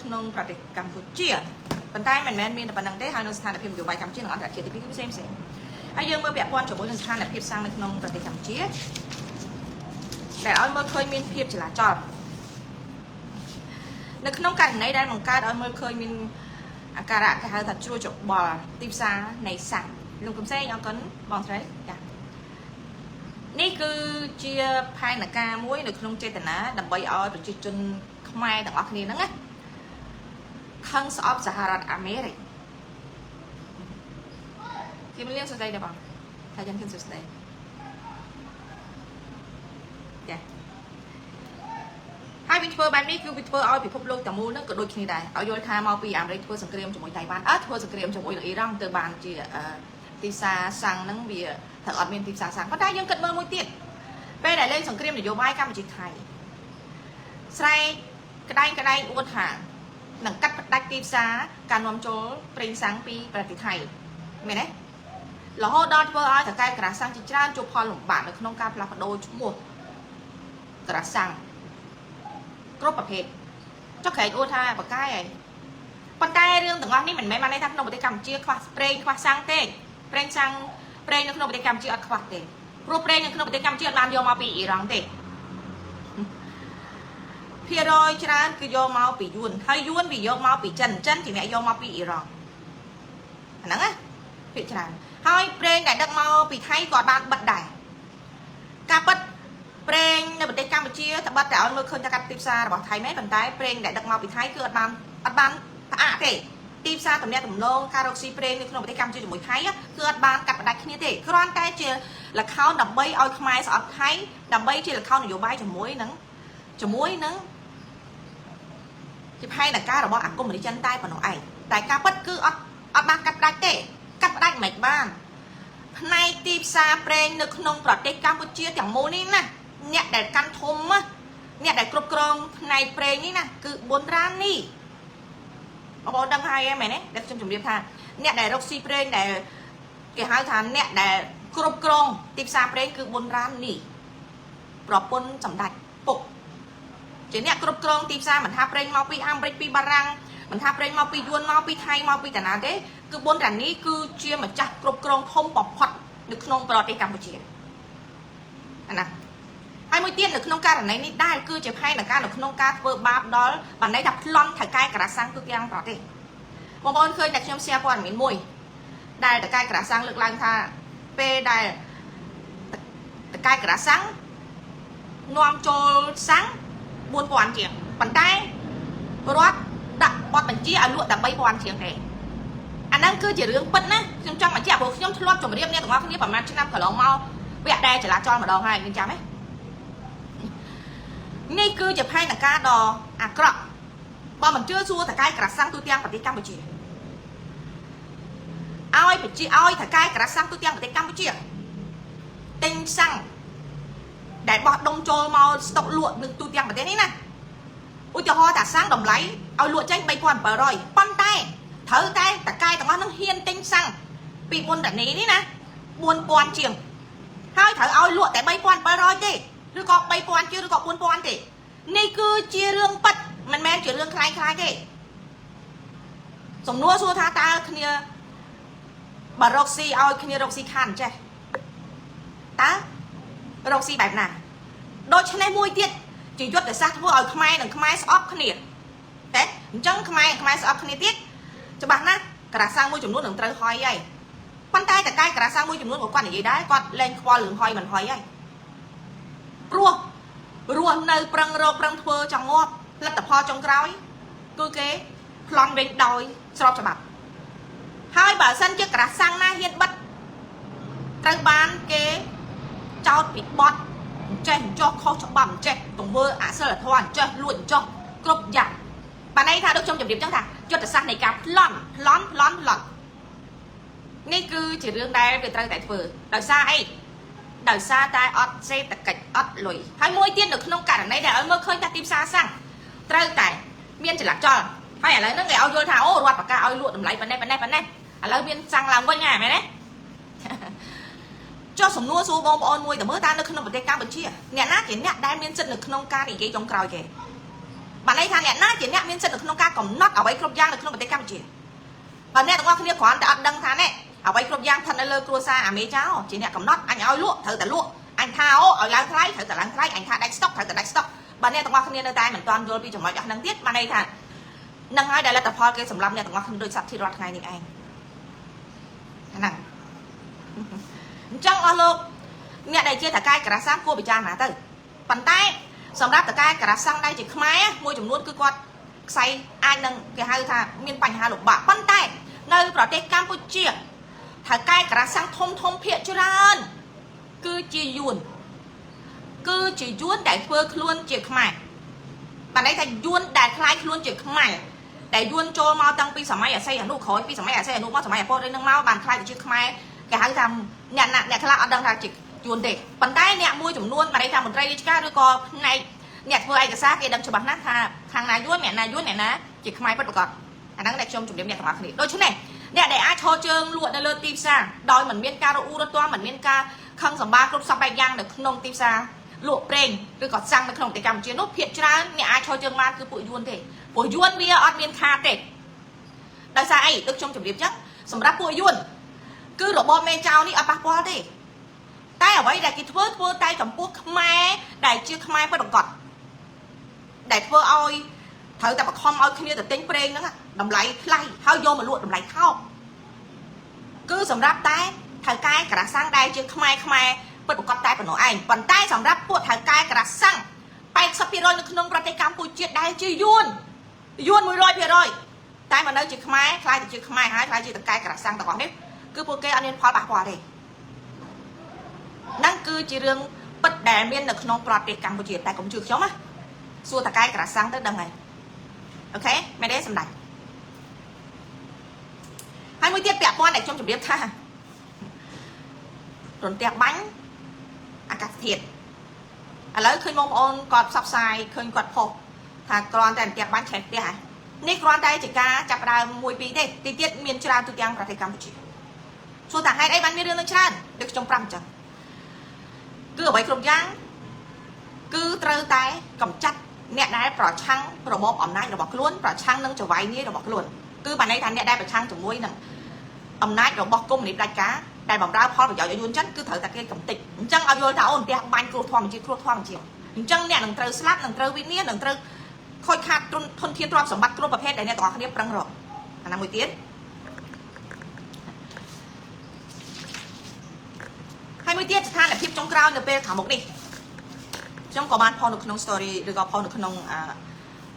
ក្នុងប្រទេសកម្ពុជាប៉ុន្តែមិនមែនមានតែប៉ុណ្្នឹងទេហើយនៅស្ថានភាពនយោបាយកម្ពុជានិងអន្តរជាតិទីពីរគឺផ្សេងផ្សេងហើយយើងមើលពាក់ព័ន្ធជាមួយនឹងស្ថានភាពសាំងនៅក្នុងប្រទេសកម្ពុជាដែលឲ្យមើលឃើញមានភាពចលាចលនៅក្នុងករណីដែលបង្កើតឲ្យមើលឃើញមានអាការៈគេហៅថាជ្រួលច្របល់ទីផ្សារនៃសាំងលោកកំសែងអរគុណបងស្រីចានេះគឺជាផែនការមួយនៅក្នុងចេតនាដើម្បីឲ្យប្រជាជនខ្មែរទាំងអស់គ្នាហ្នឹងណាខឹងស្អប់សហរដ្ឋអាមេរិកគីមលៀងសួស្តីដែរបងថាយ៉ាងគិនសួស្តីចាហើយវាធ្វើបែបនេះគឺវាធ្វើឲ្យពិភពលោកទាំងមូលហ្នឹងក៏ដូចគ្នាដែរឲ្យយល់ថាមកពីអាមេរិកធ្វើសង្គ្រាមជាមួយតៃវ៉ាន់អើធ្វើសង្គ្រាមជាមួយនឹងអ៊ីរ៉ង់ទៅបានជាទីផ្សារសាំងហ្នឹងវាត្រូវអត់មានទីផ្សារសាំងប៉ុន្តែយើងគិតមើលមួយទៀតពេលដែលលេងសង្គ្រាមនយោបាយកម្ពុជាថៃស្រែកក្តែងក្តែងអួតថានឹងកាត់ផ្ដាច់ទីផ្សារការនាំចូលប្រេងសាំងពីប្រទេសថៃមែនទេរហូតដល់ធ្វើឲ្យថៅកែក្រាសាំងជាច្រើនជួបផលលំបាកនៅក្នុងការផ្លាស់ប្ដូរឈ្មោះក្រាសាំងគ្រប់ប្រភេទចុះក្រែងអួតថាបកាយហើយប៉ុន្តែរឿងទាំងអស់នេះមិនមែនបានន័យថាក្នុងប្រទេសកម្ពុជាខ្វះប្រេងខ្វះសាំងទេប្រេងសាំងប្រេងនៅក្នុងប្រទេសកម្ពុជាអត់ខ្វះទេព្រោះប្រេងនៅក្នុងប្រទេសកម្ពុជាអត់បានយកមកពីអ៊ីរ៉ង់ទេភាគរយច្រើនគឺយកមកពីយួនហើយយួនវាយកមកពីចិនចិនជាអ្នកយកមកពីអ៊ីរ៉ង់អាហ្នឹងណាភាគច្រើនហើយប្រេងដែលដឹកមកពីថៃក៏បានបិទដែរការពិតប្រេងនៅប្រទេសកម្ពុជាត្បិតតែឲ្យមើលឃើញថាកាត់ទីផ្សាររបស់ថៃមែនប៉ុន្តែប្រេងដែលដឹកមកពីថៃគឺអត់បានផ្អាកទេទីផ្សារទំនាក់ទំនងការរកស៊ីប្រេងនៅក្នុងប្រទេសកម្ពុជាជាមួយថៃគឺអត់បានកាត់ផ្ដាច់គ្នាទេគ្រាន់តែជាលខោនដើម្បីឲ្យខ្មែរស្អប់ថៃដើម្បីជាលខោននយោបាយជាមួយនឹងជាផែនការរបស់អាកុម្មុយនីសចិនតែប៉ុណ្ណោះឯងតែការពិតគឺអត់បានកាត់ផ្ដាច់ទេកាត់ផ្ដាច់មិនបានផ្នែកទីផ្សារប្រេងនៅក្នុងប្រទេសកម្ពុជាទាំងមូលនេះណាអ្នកដែលកាន់ធំណាអ្នកដែលគ្រប់គ្រងផ្នែកប្រេងនេះណាគឺប៊ុនរ៉ានីបងប្អូនដឹងហើយមែនទេដែលខ្ញុំជម្រាបថាអ្នកដែលរកស៊ីប្រេងដែលគេហៅថាអ្នកដែលគ្រប់គ្រងទីផ្សារប្រេងគឺប៊ុនរ៉ានីប្រពន្ធសម្ដេចពុកជាអ្នកគ្រប់គ្រងទីផ្សារមិនថាប្រេងមកពីអាមេរិកពីបារាំងមិនថាប្រេងមកពីយួនមកពីថៃមកពីតាណាទេគឺប៊ុនរ៉ានីគឺជាម្ចាស់គ្រប់គ្រងធំបំផុតនៅក្នុងប្រទេសកម្ពុជាអាណាហើយមួយទៀតនៅក្នុងករណីនេះដែរគឺជាផែនការនៅក្នុងការធ្វើបាបដល់បានន័យថាប្លន់ថៅកែក្រាសាំងទូទាំងប្រទេសបងប្អូនឃើញតែខ្ញុំ share ព័ត៌មានមួយដែលថៅកែក្រាសាំងលើកឡើងថាពេលដែលថៅកែក្រាសាំងនាំចូលសាំង4000ជាងប៉ុន្តែរដ្ឋដាក់បទបញ្ជាឲ្យលក់តែ3000ជាងទេអាហ្នឹងគឺជារឿងពិតណាខ្ញុំចង់បញ្ជាក់ព្រោះខ្ញុំធ្លាប់ជម្រាបអ្នកទាំងអស់គ្នាប្រហែលឆ្នាំកន្លងមកវគ្គដែលចលាចលម្ដងហើយមានចាំទេនេះគឺជាផែនការដ៏អាក្រក់បើមិនជឿសួរថៅកែក្រាសាំងទូទាំងប្រទេសកម្ពុជាឲ្យបញ្ជាឲ្យថៅកែក្រាសាំងទូទាំងប្រទេសកម្ពុជាទិញសាំងដែលបោះដុំចូលមកស្តុកលក់នៅទូទាំងប្រទេសនេះណាឧទាហរណ៍ថាសាំងតម្លៃឲ្យលក់ចេញ3700ប៉ុន្តែត្រូវតែថៅកែទាំងអស់នឹងហ៊ានទិញសាំងពីប៊ុនតានីនេះណា4000ជាងហើយត្រូវឲ្យលក់តែ3700ទេឬក៏3000ជាងឬក៏4000ទេនេះគឺជារឿងពិតមិនមែនជារឿងខ្លាយខ្លាយទេសំណួរសួរថាតើគ្នាបើរកស៊ីឲ្យគ្នារកស៊ីខានចេះតើរកស៊ីបែបណាដូច្នេះមួយទៀតជាយុទ្ធសាស្ត្រធ្វើឲ្យខ្មែរនិងខ្មែរស្អប់គ្នាតែអញ្ចឹងខ្មែរខ្មែរស្អប់គ្នាទៀតច្បាស់ណាស់ក្រាសាំងមួយចំនួននឹងត្រូវហុយហើយប៉ុន្តែតកែក្រាសាំងមួយចំនួនក៏គាត់និយាយដែរគាត់លែងខ្វល់រឿងហុយមិនហុយហើយព្រោះរស់នៅប្រឹងរកប្រឹងធ្វើចង់ងាប់លទ្ធផលចុងក្រោយគឺគេប្លន់វិញដោយស្របច្បាប់ហើយបើសិនជាក្រាសាំងណាហ៊ានបិទត្រូវបានគេចោតពីបត់ចេះចោះខុសច្បាប់ចេះទង្វើអសិលធម៌ចេះលួចចោះគ្រប់យ៉ាងបានន័យថាដូចខ្ញុំជម្រាបចឹងថាយុទ្ធសាស្ត្រនៃការប្លន់ប្លន់ប្លន់ប្លន់នេះគឺជារឿងដែលវាត្រូវតែធ្វើដោយសារអីដោយសារតែអត់សេដ្ឋកិច្ចអត់លុយហើយមួយទៀតនៅក្នុងករណីដែលឲ្យមើលឃើញថាទីផ្សារសាំងត្រូវតែមានចលចលហើយឥឡូវហ្នឹងគេឲ្យយល់ថាអូរដ្ឋប្រកាសឲ្យលក់តម្លៃប៉ុណ្ណេះប៉ុណ្ណេះប៉ុណ្ណេះឥឡូវមានសាំងឡើងវិញហ៎មែនទេចុះសំណួរសួរបងប្អូនមួយតើមើលតើនៅក្នុងប្រទេសកម្ពុជាអ្នកណាជាអ្នកដែលមានសិទ្ធិនៅក្នុងការនិយាយចុងក្រោយគេ បានន័យថាអ្នកណាជាអ្នកមានសិទ្ធិនៅក្នុងការកំណត់អ្វីគ្រប់យ៉ាងនៅក្នុងប្រទេសកម្ពុជាបើអ្នកទាំងអស់គ្នាគ្រាន់តែអត់ដឹងថានេះអ្វីគ្រប់យ៉ាងស្ថិតនៅលើគ្រួសារអាមេចៅជាអ្នកកំណត់អញឲ្យលក់ត្រូវតែលក់អញថាអូឲ្យឡើងថ្លៃត្រូវតែឡើងថ្លៃអញថាដាច់ស្តុកត្រូវតែដាច់ស្តុកបើអ្នកទាំងអស់គ្នានៅតែមិនទាន់យល់ពីចំណុចអស់ហ្នឹងទៀតបានន័យថានឹងហើយដែលលទ្ធផលគេសម្រាប់អ្នកទាំងអស់គ្នាដូចសត្វធីរត់ថ្ងៃនេះឯងហ្នឹងអញ្ចឹងអស់លោកអ្នកដែលជាថៅកែក្រាសាំគួរពិចារណាទៅប៉ុន្តែសម្រាប់ថៅកែក្រាសាំងដែលជាខ្មែរមួយចំនួនគឺគាត់ខ្សែអាចនឹងគេហៅថាមានបញ្ហាលំបាកប៉ុន្តែនៅប្រទេសកម្ពុជាថៅកែក្រាសាំងធំធំភាគច្រើនគឺជាយួនគឺជាយួនដែលធ្វើខ្លួនជាខ្មែរបានន័យថាយួនដែលក្លាយខ្លួនជាខ្មែរដែលយួនចូលមកតាំងពីសម័យអាសីអនុក្រោយពីសម័យអាសីអនុមកសម័យអាពតនឹងមកបានក្លាយទៅជាខ្មែរគេហៅថាអ្នកអ្នកខ្លះអត់ដឹងថាជាយួនទេប៉ុន្តែអ្នកមួយចំនួនបានន័យថាមន្ត្រីរាជការឬក៏ផ្នែកអ្នកធ្វើឯកសារគេដឹងច្បាស់ណាស់ថាខាងណាយួនអ្នកណាយួនអ្នកណាជាខ្មែរពិតប្រាកដអាហ្នឹងដែលខ្ញុំជម្រាបអ្នកទាំងអស់គ្នាដូច្នេះអ្នកដែលអាចឈរជើងលក់នៅលើទីផ្សារដោយមិនមានការរអ៊ូរទាំមិនមានការខឹងសម្បាគ្រប់សពបែបយ៉ាងនៅក្នុងទីផ្សារលក់ប្រេងឬក៏សាំងនៅក្នុងប្រទេសកម្ពុជានោះភាគច្រើនអ្នកអាចឈរជើងបានគឺពួកយួនទេព្រោះយួនវាអត់មានខាតទេដោយសារអីដូចខ្ញុំជម្រាបចឹងសម្រាប់ពួកយួនគឺរបបមេចៅនេះអត់ប៉ះពាល់ទេតែអ្វីដែលគេធ្វើធ្វើតែចំពោះខ្មែរដែលជាខ្មែរពិតប្រាកដដែលធ្វើឲ្យត្រូវតែបខំឲ្យគ្នាទៅទិញប្រេងហ្នឹងតម្លៃថ្លៃហើយយកមកលក់តម្លៃថោកគឺសម្រាប់តែថៅកែក្រាសាំងដែលជាខ្មែរខ្មែរពិតប្រាកដតែប៉ុណ្ណោះឯងប៉ុន្តែសម្រាប់ពួកថៅកែក្រាសាំង80%នៅក្នុងប្រទេសកម្ពុជាដែលជាយួនយួន100%តែមកនៅជាខ្មែរក្លាយទៅជាខ្មែរហើយក្លាយជាថៅកែក្រាសាំងទាំងអស់នេះគឺពួកគេអត់មានផលប៉ះពាល់ទេហ្នឹងគឺជារឿងពិតដែលមាននៅក្នុងប្រទេសកម្ពុជាតែកុំជឿខ្ញុំណាសួរថៅកែក្រាសាំងទៅដឹងហើយ OK មែនទេសម្ដេចហើយមួយទៀតពាក់ព័ន្ធដែលខ្ញុំជម្រាបថារន្ទះបាញ់អាកាសធាតុឥឡូវឃើញបងប្អូនគាត់ផ្សព្វផ្សាយឃើញគាត់ផុសថាគ្រាន់តែរន្ទះបាញ់ឆេះផ្ទះហើយនេះគ្រាន់តែជាការចាប់ដើមមួយពីរទេទីទៀតមានច្រើនទូទាំងប្រទេសកម្ពុជាសួរថាហេតុអីបានមានរឿងនឹងច្រើនដូចខ្ញុំប្រាប់អញ្ចឹងគឺអ្វីគ្រប់យ៉ាងគឺត្រូវតែកម្ចាត់អ្នកដែលប្រឆាំងរបបអំណាចរបស់ខ្លួនប្រឆាំងនឹងចៅហ្វាយនាយរបស់ខ្លួនគឺបានន័យថាអ្នកដែលប្រឆាំងជាមួយនឹងអំណាចរបស់កុម្មុយនីសផ្ដាច់ការដែលបំរើផលប្រយោជន៍ឲ្យយួនចិនគឺត្រូវតែគេកំទេចអញ្ចឹងឲ្យយល់ថាអូនផ្ទះបាញ់គ្រោះធម្មជាតិគ្រោះធម្មជាតិអញ្ចឹងអ្នកនឹងត្រូវស្លាប់នឹងត្រូវវិនាសនឹងត្រូវខូចខាតធនធានទ្រព្យសម្បត្តិគ្រប់ប្រភេទដែលអ្នកទាំងអស់គ្នាប្រឹងរកអាណាមួយទៀតហើយមួយទៀតស្ថានភាពចុងក្រោយនៅពេលខាងមុខនេះខ្ញុំក៏បានផុសនៅក្នុង story ឬក៏ផុសនៅក្នុង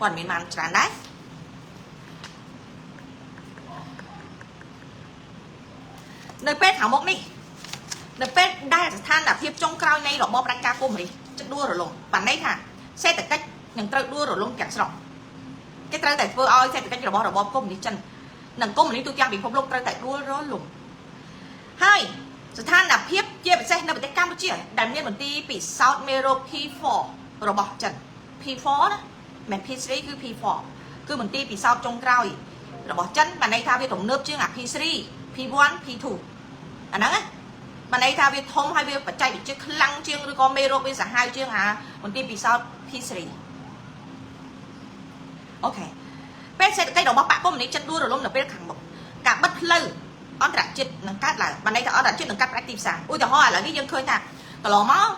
ព័ត៌មានបានច្រើនដែរនៅពេលខាងមុខនេះនៅពេលដែលស្ថានភាពចុងក្រោយនៃរបបផ្ដាច់ការកុម្មុយនីសជិតដួលរលំបានន័យថាសេដ្ឋកិច្ចនឹងត្រូវដួលរលំទាំងស្រុងគេត្រូវតែធ្វើឲ្យសេដ្ឋកិច្ចរបស់របបកុម្មុយនីសចិននិងកុម្មុយនីសទូទាំងពិភពលោកត្រូវតែដួលរលំហើយស្ថានភាពជាពិសេសនៅប្រទេសកម្ពុជាដែលមានមន្ទីរពិសោធន៍មេរោគ P4 របស់ចិន P4 ណាមិន P3 គឺ P4 គឺមន្ទីរពិសោធន៍ចុងក្រោយរបស់ចិនបានន័យថាវាទំនើបជាងអា P3 P1 P2 អាហ្នឹងណាបានន័យថាវាធំហើយវាបច្ចេកវិទ្យាខ្លាំងជាងឬក៏មេរោគវាសាហាវជាងអាមន្ទីរពិសោធន៍ P3 OK ពេលសេដ្ឋកិច្ចរបស់បកកុម្មុយនីសចិនដួលរលំនៅពេលខាងមុខការបិទផ្លូវអន្តរជាតិនឹងកើតឡើងបានន័យថាអន្តរជាតិនឹងកាត់ផ្ដាច់ទីផ្សារឧទាហរណ៍ឥឡូវនេះយើងឃើញថាកន្លងមក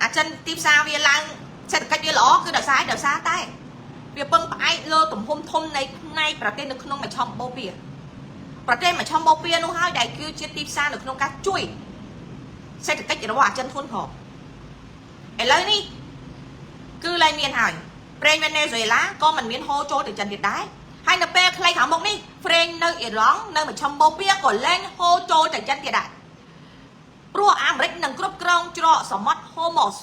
អាចិនទីផ្សារវាឡើងសេដ្ឋកិច្ចវាល្អគឺដោយសារតែវាពឹងផ្អែកលើទំហំធំនៃផ្នែកប្រទេសនៅក្នុងមជ្ឈមបូព៌ាប្រទេសមជ្ឈមបូព៌ានោះហើយដែលគឺជាទីផ្សារនៅក្នុងការជួយសេដ្ឋកិច្ចរបស់អាចិនធ្ងន់ធ្ងរឥឡូវនេះគឺលែងមានហើយប្រេងវេណេស៊ុយអេឡាក៏មិនមានហូរចូលទៅចិនទៀតដែរហើយនៅពេលខ្លីខាងមុខនេះប្រេងនៅអ៊ីរ៉ង់នៅមជ្ឈមបូព៌ាក៏លែងហូរចូលទៅចិនទៀតដែរព្រោះអាមេរិកនឹងគ្រប់គ្រងច្រកសមុទ្រហូម៉ូស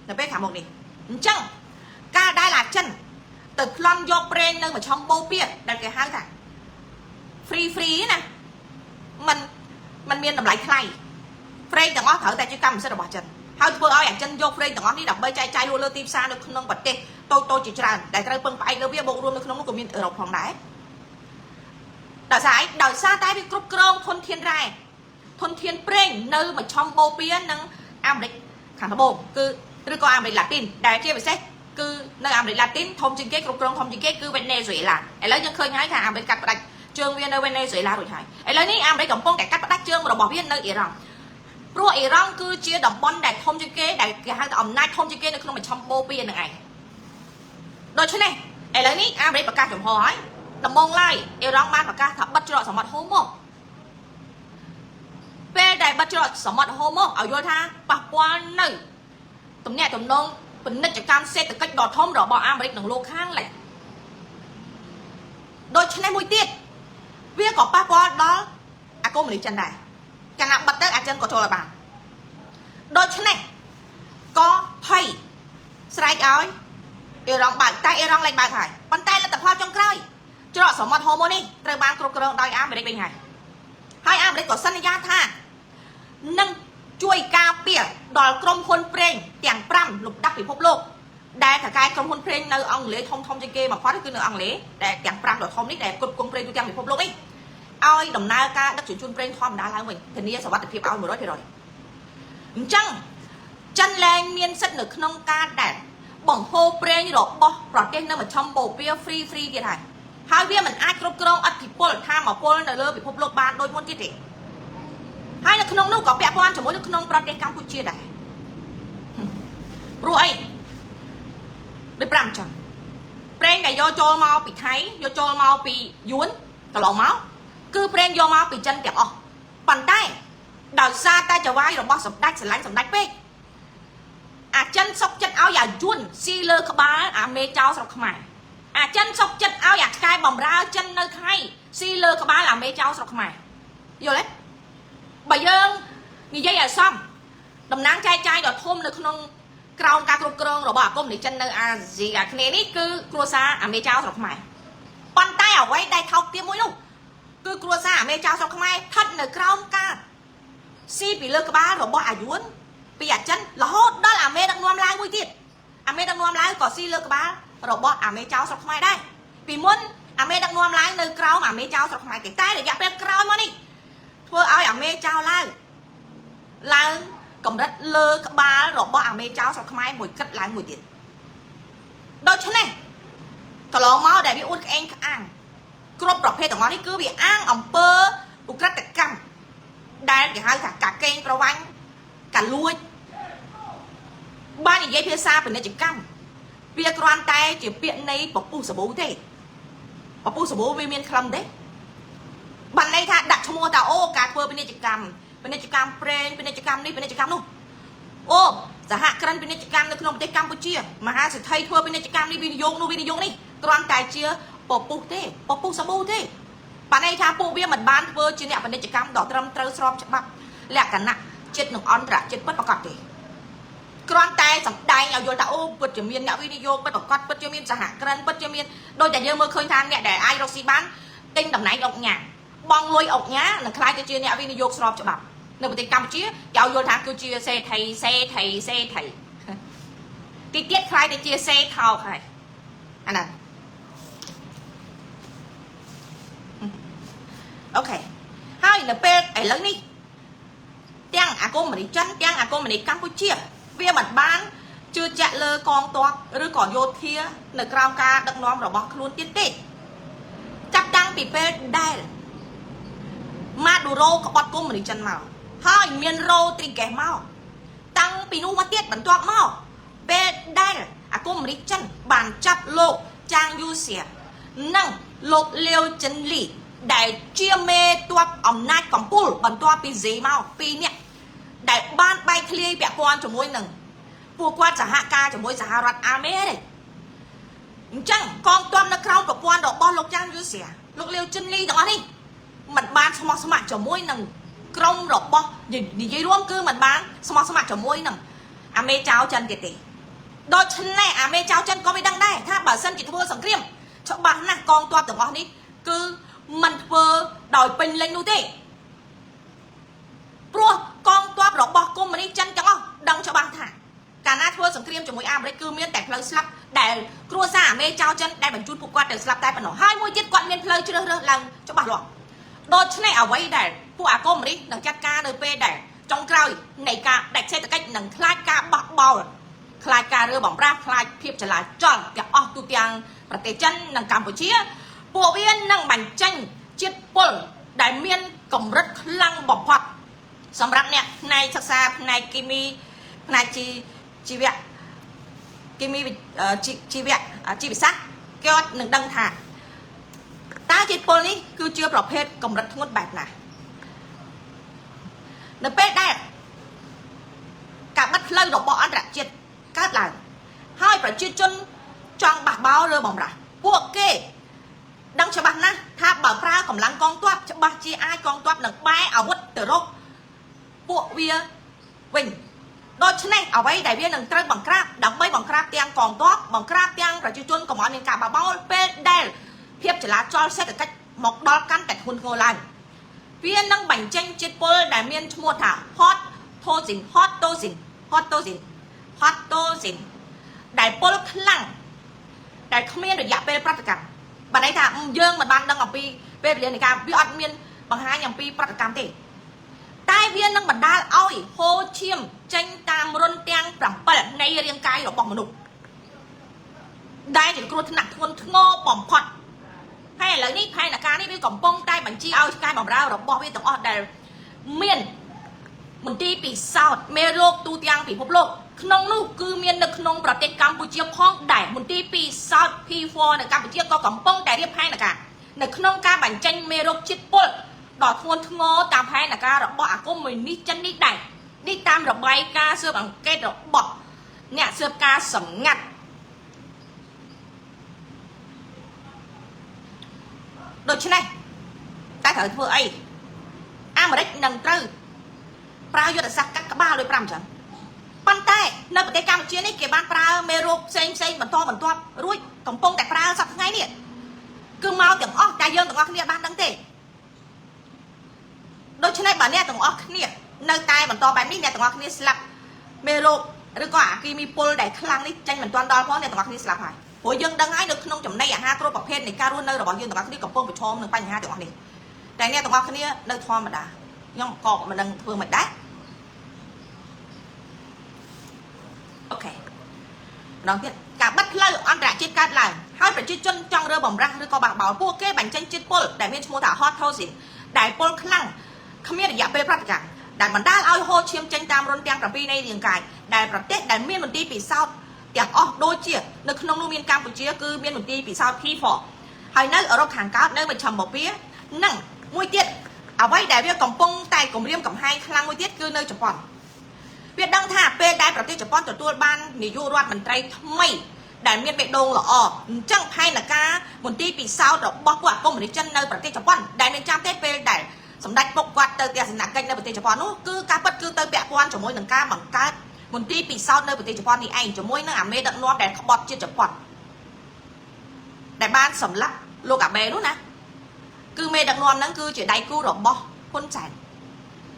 នៅពេលខាងមុខនេះអញ្ចឹងការដែលអាចិនទៅប្លន់យកប្រេងនៅមជ្ឈមបូព៌ាដែលគេហៅថា free free ណាมันมันមានតម្លៃថ្លៃប្រេងទាំងអស់ត្រូវតែជាកម្មសិទ្ធិរបស់ចិនហើយធ្វើឲ្យអាចិនយកប្រេងទាំងអស់នេះដើម្បីចែកចាយលក់លើទីផ្សារនៅក្នុងប្រទេសតូចតូចជាច្រើនដែលត្រូវពឹងផ្អែកលើវាបូករួមនៅក្នុងនោះក៏មានអឺរ៉ុបផងដែរដោយសារអីដោយសារតែវាគ្រប់គ្រងធនធានរ៉ែធនធានប្រេងនៅមជ្ឈមបូព៌ានិងអាមេរិកខាងត្បូងគឺឬក៏អាមេរិកឡាទីនដែលជាពិសេសគឺ នៅអាមេរិកឡាទីនធំជាងគេគ្រប់គ្រងធំជាងគេគឺវេណេស៊ុយអេឡាឥឡូវយើងឃើញហើយថាអាមេរិកកាត់ផ្ដាច់ជើងវានៅវេណេស៊ុយអេឡារួចហើយឥឡូវនេះអាមេរិកកំពុងតែកាត់ផ្ដាច់ជើងរបស់វានៅអ៊ីរ៉ង់ព្រោះអ៊ីរ៉ង់គឺជាតំបន់ដែលធំជាងគេដែលគេហៅថាអំណាចធំជាងគេនៅក្នុងមជ្ឈមបូព៌ានឹងឯងដូច្នេះឥឡូវនេះអាមេរិកប្រកាសចំហហើយដំបងឡើយអ៊ីរ៉ង់បានប្រកាសថាបិទច្រកសមុទ្រហូម៉ូពេលដែលបិទច្រកសមុទ្រហូម៉ូឲ្យយល់ថាប៉ះពាល់នៅទំនាក់ទំនងពាណិជ្ជកម្មសេដ្ឋកិច្ចដ៏ធំរបស់អាមេរិកនិងលោកខាងលិចដូច្នេះមួយទៀតវាក៏ប៉ះពាល់ដល់អាកុម្មុយនីសចិនដែរកាលណាបិទទៅអាចិនក៏ចូលឲ្យបានដូច្នេះក៏ភ័យស្រែកឲ្យអ៊ីរ៉ង់បើកតែអ៊ីរ៉ង់លែងបើកហើយប៉ុន្តែលទ្ធផលចុងក្រោយច្រកសមុទ្រហូម៉ូនេះត្រូវបានគ្រប់គ្រងដោយអាមេរិកវិញហើយហើយអាមេរិកក៏សន្យាថានឹងជួយការពារដល់ក្រុមហ៊ុនប្រេងទាំង5លំដាប់ពិភពលោកដែលថៅកែក្រុមហ៊ុនប្រេងនៅអង់គ្លេសធំធំជាងគេបំផុតគឺនៅអង់គ្លេសដែលទាំង5ដ៏ធំនេះដែលគ្រប់គ្រងប្រេងទូទាំងពិភពលោកនេះឲ្យដំណើរការដឹកជញ្ជូនប្រេងធម្មតាឡើងវិញធានាសុវត្ថិភាពឲ្យ100%អញ្ចឹងចិនលែងមានសិទ្ធិនៅក្នុងការដែលបង្ហូរប្រេងរបស់ប្រទេសនៅមជ្ឈមបូព៌ា free free ទៀតហើយហើយវាមិនអាចគ្រប់គ្រងឥទ្ធិពលធម៌ពលនៅលើពិភពលោកបានដូចមុនទៀតទេហើយនៅក្នុងនោះក៏ពាក់ព័ន្ធជាមួយនៅក្នុងប្រទេសកម្ពុជាដែរព្រោះអីដូចប្រាំចឹងប្រេងដែលយកចូលមកពីថៃយកចូលមកពីយួនកន្លងមកគឺប្រេងយកមកពីចិនទាំងអស់ប៉ុន្តែដោយសារតែចៅហ្វាយរបស់សម្ដេចស្រឡាញ់សម្ដេចពេកអាចិនសុកចិត្តឲ្យអាយួនស៊ីលើក្បាលអាមេចៅស្រុកខ្មែរអាចិនសុកចិត្តឲ្យអាឆ្កែបំរើចិននៅថៃស៊ីលើក្បាលអាមេចៅស្រុកខ្មែរយល់ទេបើយើងនិយាយឲ្យសមតំណាងចែកចាយដ៏ធំនៅក្នុងក្រោមការគ្រប់គ្រងរបស់អាគមនៃចិននៅអាស៊ីអាគ្នេយ៍នេះគឺគ្រួសារអាមេចៅស្រុកខ្មែរប៉ុន្តែអ្វីដែលថោកទាបមួយនោះគឺគ្រួសារអាមេចៅស្រុកខ្មែរស្ថិតនៅក្រោមការស៊ីពីលើក្បាលរបស់អាយួនពីអាចិនរហូតដល់អាមេដឹកនាំឡាវមួយទៀតអាមេដឹកនាំឡាវក៏ស៊ីលើក្បាលរបស់អាមេចៅស្រុកខ្មែរដែរពីមុនអាមេដឹកនាំឡាវនៅក្រោមអាមេចៅស្រុកខ្មែរគេតែរយៈពេលក្រោយមកនេះធ្វើឲ្យអាមេចៅឡាវឡើងកម្រិតលើក្បាលរបស់អាមេចៅស្រុកខ្មែរមួយគិតឡើងមួយទៀតដូច្នេះកន្លងមកដែលវាអួតក្អេងក្អាងគ្រប់ប្រភេទទាំងអស់នេះគឺវាអាងអំពើឧក្រិដ្ឋកម្មដែលគេហៅថាកាកេងប្រវាញ់កាលួចបាននិយាយភាសាពាណិជ្ជកម្មវាគ្រាន់តែជាពាក្យនៃពពុះសាប៊ូទេពពុះសាប៊ូវាមានខ្លឹមទេបានន័យថាដាក់ឈ្មោះថាអូការធ្វើពាណិជ្ជកម្មពាណិជ្ជកម្មប្រេងពាណិជ្ជកម្មនេះពាណិជ្ជកម្មនោះអូសហគ្រិនពាណិជ្ជកម្មនៅក្នុងប្រទេសកម្ពុជាមហាសេដ្ឋីធ្វើពាណិជ្ជកម្មនេះវិនិយោគនោះវិនិយោគនេះគ្រាន់តែជាពពុះទេពពុះសាប៊ូទេបានន័យថាពួកវាមិនបានធ្វើជាអ្នកពាណិជ្ជកម្មដ៏ត្រឹមត្រូវស្របច្បាប់លក្ខណៈជាតិនិងអន្តរជាតិពិតប្រាកដទេគ្រាន់តែសម្ដែងឲ្យយល់ថាអូពិតជាមានអ្នកវិនិយោគពិតប្រាកដពិតជាមានសហគ្រិនពិតជាមានដូចតែយើងមើលឃើញថាអ្នកដែលអាចរកស៊ីបានទិញតំណែងអុកញ៉ាបងលុយអុកញ៉ានឹងក្លាយទៅជាអ្នកវិនិយោគស្របច្បាប់នៅប្រទេសកម្ពុជាគេឲ្យយល់ថាគឺជាសេដ្ឋីសេដ្ឋីសេដ្ឋីទីទៀតក្លាយទៅជាសេថោកហើយអាហ្នឹង OK ហើយនៅពេលឥឡូវនេះទាំងអាគមនីចិនទាំងអាគមនីកម្ពុជាវាមិនបានជឿជាក់លើកងទ័ពឬក៏យោធានៅក្រោមការដឹកនាំរបស់ខ្លួនទៀតទេចាប់តាំងពីពេលដែលម៉ាឌូរ៉ូក្បត់កុម្មុយនីចិនមកហើយមានរ៉ូទ្រីហ្គេសមកតាំងពីនោះមកទៀតបន្ទាប់មកពេលដែលអាគមនីចិនបានចាប់លោកចាងយូសៀនិងលោកលាវចិនលីដែលជាមេទ័ពអំណាចកម្ពុជាបន្ទាប់ពីស៊ីមកពីរនាក់ដែលបានបែកធ្លាយពាក់ព័ន្ធជាមួយនឹងពួកគាត់សហការជាមួយសហរដ្ឋអាមេរិកអញ្ចឹងកងទ័ពនៅក្រោមប្រព័ន្ធរបស់លោកចាងយូសៀលោកលាវចិនលីទាំងអស់នេះมันបានស្មោះស្ម័គ្រជាមួយនឹងក្រុមរបស់និយាយរួមគឺมันបានស្មោះស្ម័គ្រជាមួយនឹងអាមេចៅចិនទៀតទេដូច្នេះអាមេចៅចិនក៏មិនដឹងដែរថាបើសិនជាធ្វើសង្គ្រាមច្បាស់ណាស់កងទ័ពទាំងអស់នេះគឺมันធ្វើដោយពេញលេញនោះទេព្រោះកងទ័ពរបស់កុម្មុយនីសចិនទាំងអស់ដឹងច្បាស់ថាកាលណាធ្វើសង្គ្រាមជាមួយអាមេរិកគឺមានតែផ្លូវស្លាប់ដែលគ្រួសារអាមេចៅចិនដែលបញ្ជូនពួកគាត់ទៅស្លាប់តែប៉ុណ្ណោះហើយមួយទៀតគាត់មានផ្លូវជ្រើសរើសឡើងច្បាស់លាស់ដូច្នេះអ្វីដែលពួកអាកុម្មុយនីសនឹងចាត់ការនៅពេលដែលចុងក្រោយនៃការដាច់សេដ្ឋកិច្ចនិងខ្លាចការបោះបោល ខ្លាចការរើបំរាស់ខ្លាចភាពចលាចលទាំងអស់ទូទាំងប្រទេសចិននិងកម្ពុជា ពួកវានឹងបញ្ចេញជាតិពុលដែលមានកម្រិតខ្លាំងបំផុតសម្រាប់អ្នកផ្នែកសិក្សាផ្នែកគីមីផ្នែកជីជីវៈគីមីជីជីវៈជីវសាស្ត្រគេនឹងដឹងថាតើជាតិពុលនេះគឺជាប្រភេទកម្រិតធ្ងន់បែបណានៅពេលដែលការបិទផ្លូវរបស់អន្តរជាតិកើតឡើងហើយប្រជាជនចង់បះបោរឬបំរាស់ពួកគេដឹងច្បាស់ណាស់ថាបើប្រើកម្លាំងកងទ័ពច្បាស់ជាអាចកងទ័ពនឹងបែរអាវុធទៅរកពួកវាវិញដូច្នេះអ្វីដែលវានឹងត្រូវបង្ក្រាបដើម្បីបង្ក្រាបទាំងកងទ័ពបង្ក្រាបទាំងប្រជាជនកុំឲ្យមានការបះបោរពេលដែលភាពចលាចលសេដ្ឋកិច្ចមកដល់កាន់តែធ្ងន់ធ្ងរឡើងវានឹងបញ្ចេញជាតិពុលដែលមានឈ្មោះថា hot toxin hot toxin hot toxin hot toxin ដែលពុលខ្លាំងដែលគ្មានរយៈពេលប្រតិកម្មបើន័យថាយើងមិនបានដឹងអំពីពេលវេលានៃការវាអត់មានបង្ហាញអំពីប្រតិកម្មទេតែវានឹងបណ្ដាលឲ្យហូរឈាមចេញតាមរន្ធទាំង7នៃរាងកាយរបស់មនុស្សដែលជាគ្រោះថ្នាក់ធ្ងន់ធ្ងរបំផុតហើយឥឡូវនេះផែនការនេះវាកំពុងតែបញ្ជាឲ្យឆ្កែបំរើរបស់វាទាំងអស់ដែលមានមន្ទីរពិសោធន៍មេរោគទូទាំងពិភពលោកក្នុងនោះគឺមាននៅក្នុងប្រទេសកម្ពុជាផងដែរមន្ទីរពិសោធន៍ P4 នៅកម្ពុជាក៏កំពុងតែរៀបផែនការនៅក្នុងការបញ្ចេញមេរោគជាតិពុលដ៏ធ្ងន់ធ្ងរតាមផែនការរបស់អាគមនីចិននេះដែរនេះតាមរបាយការណ៍ស៊ើបអង្កេតរបស់អ្នកស៊ើបការសម្ងាត់ដូច្នេះតែត្រូវធ្វើអីអាមេរិកនឹងត្រូវប្រើយុទ្ធសាស្ត្រកាត់ក្បាលដោយ5ចឹងប៉ុន្តែនៅប្រទេសកម្ពុជានេះគេបានប្រើមេរោគផ្សេងផ្សេងបន្តបន្ទាប់រួចកំពុងតែប្រើសប្តាហ៍ថ្ងៃនេះគឺមកទាំងអស់តែយើងទាំងអស់គ្នាបានដឹងទេដូច្នេះបើអ្នកទាំងអស់គ្នានៅតែបន្តបែបនេះអ្នកទាំងអស់គ្នាស្លាប់មេរោគឬក៏អាគីមីពុលដែលខ្លាំងនេះចេញមិនទាន់ដល់ផងអ្នកទាំងអស់គ្នាស្លាប់ហើយព្រោះយើងដឹងហើយនៅក្នុងចំណីអាហារគ្រប់ប្រភេទនៃការរស់នៅរបស់យើងទាំងអស់គ្នាកំពុងប្រឈមនឹងបញ្ហាទាំងអស់នេះតែអ្នកទាំងអស់គ្នានៅធម្មតាខ្ញុំក៏មិនដឹងធ្វើមិនដែរ OK ម្ដងទៀតការបិទផ្លូវអន្តរជាតិកើតឡើងហើយប្រជាជនចង់រើបំរាស់ឬក៏បះបោរពួកគេបញ្ចេញជាតិពុលដែលមានឈ្មោះថា hot toxin ដែលពុលខ្លាំងគ្មានរយៈពេលប្រតិកម្មដែលបណ្ដាលឲ្យហូរឈាមចេញតាមរន្ធទាំង7នៃរាងកាយដែលប្រទេសដែលមានមន្ទីរពិសោធន៍ទាំងអស់ដូចជានៅក្នុងនោះមានកម្ពុជាគឺមានមន្ទីរពិសោធន៍ P4 ហើយនៅអឺរ៉ុបខាងកើតនៅមជ្ឈមបូព៌ានិងមួយទៀតអ្វីដែលវាកំពុងតែគម្រាមកំហែងខ្លាំងមួយទៀតគឺនៅជប៉ុនវាដឹងថាពេលដែលប្រទេសជប៉ុនទទួលបាននាយករដ្ឋមន្ត្រីថ្មីដែលមានបេះដូងល្អអញ្ចឹងផែនការមន្ទីរពិសោធន៍របស់ពួកកុម្មុយនីសចិននៅប្រទេសជប៉ុនដែលមានចាំទេពេលដែលសម្ដេចពុកគាត់ទៅទស្សនកិច្ចនៅប្រទេសជប៉ុននោះគឺការពិតគឺទៅពាក់ព័ន្ធជាមួយនឹងការបង្កើតមន្ទីរពិសោធន៍នៅប្រទេសជប៉ុននេះឯងជាមួយនឹងអាមេដឹកនាំដែលក្បត់ជាតិជប៉ុនដែលបានសម្លាប់លោកអាបេនោះណាគឺមេដឹកនាំហ្នឹងគឺជាដៃគូរបស់ហ៊ុនសែន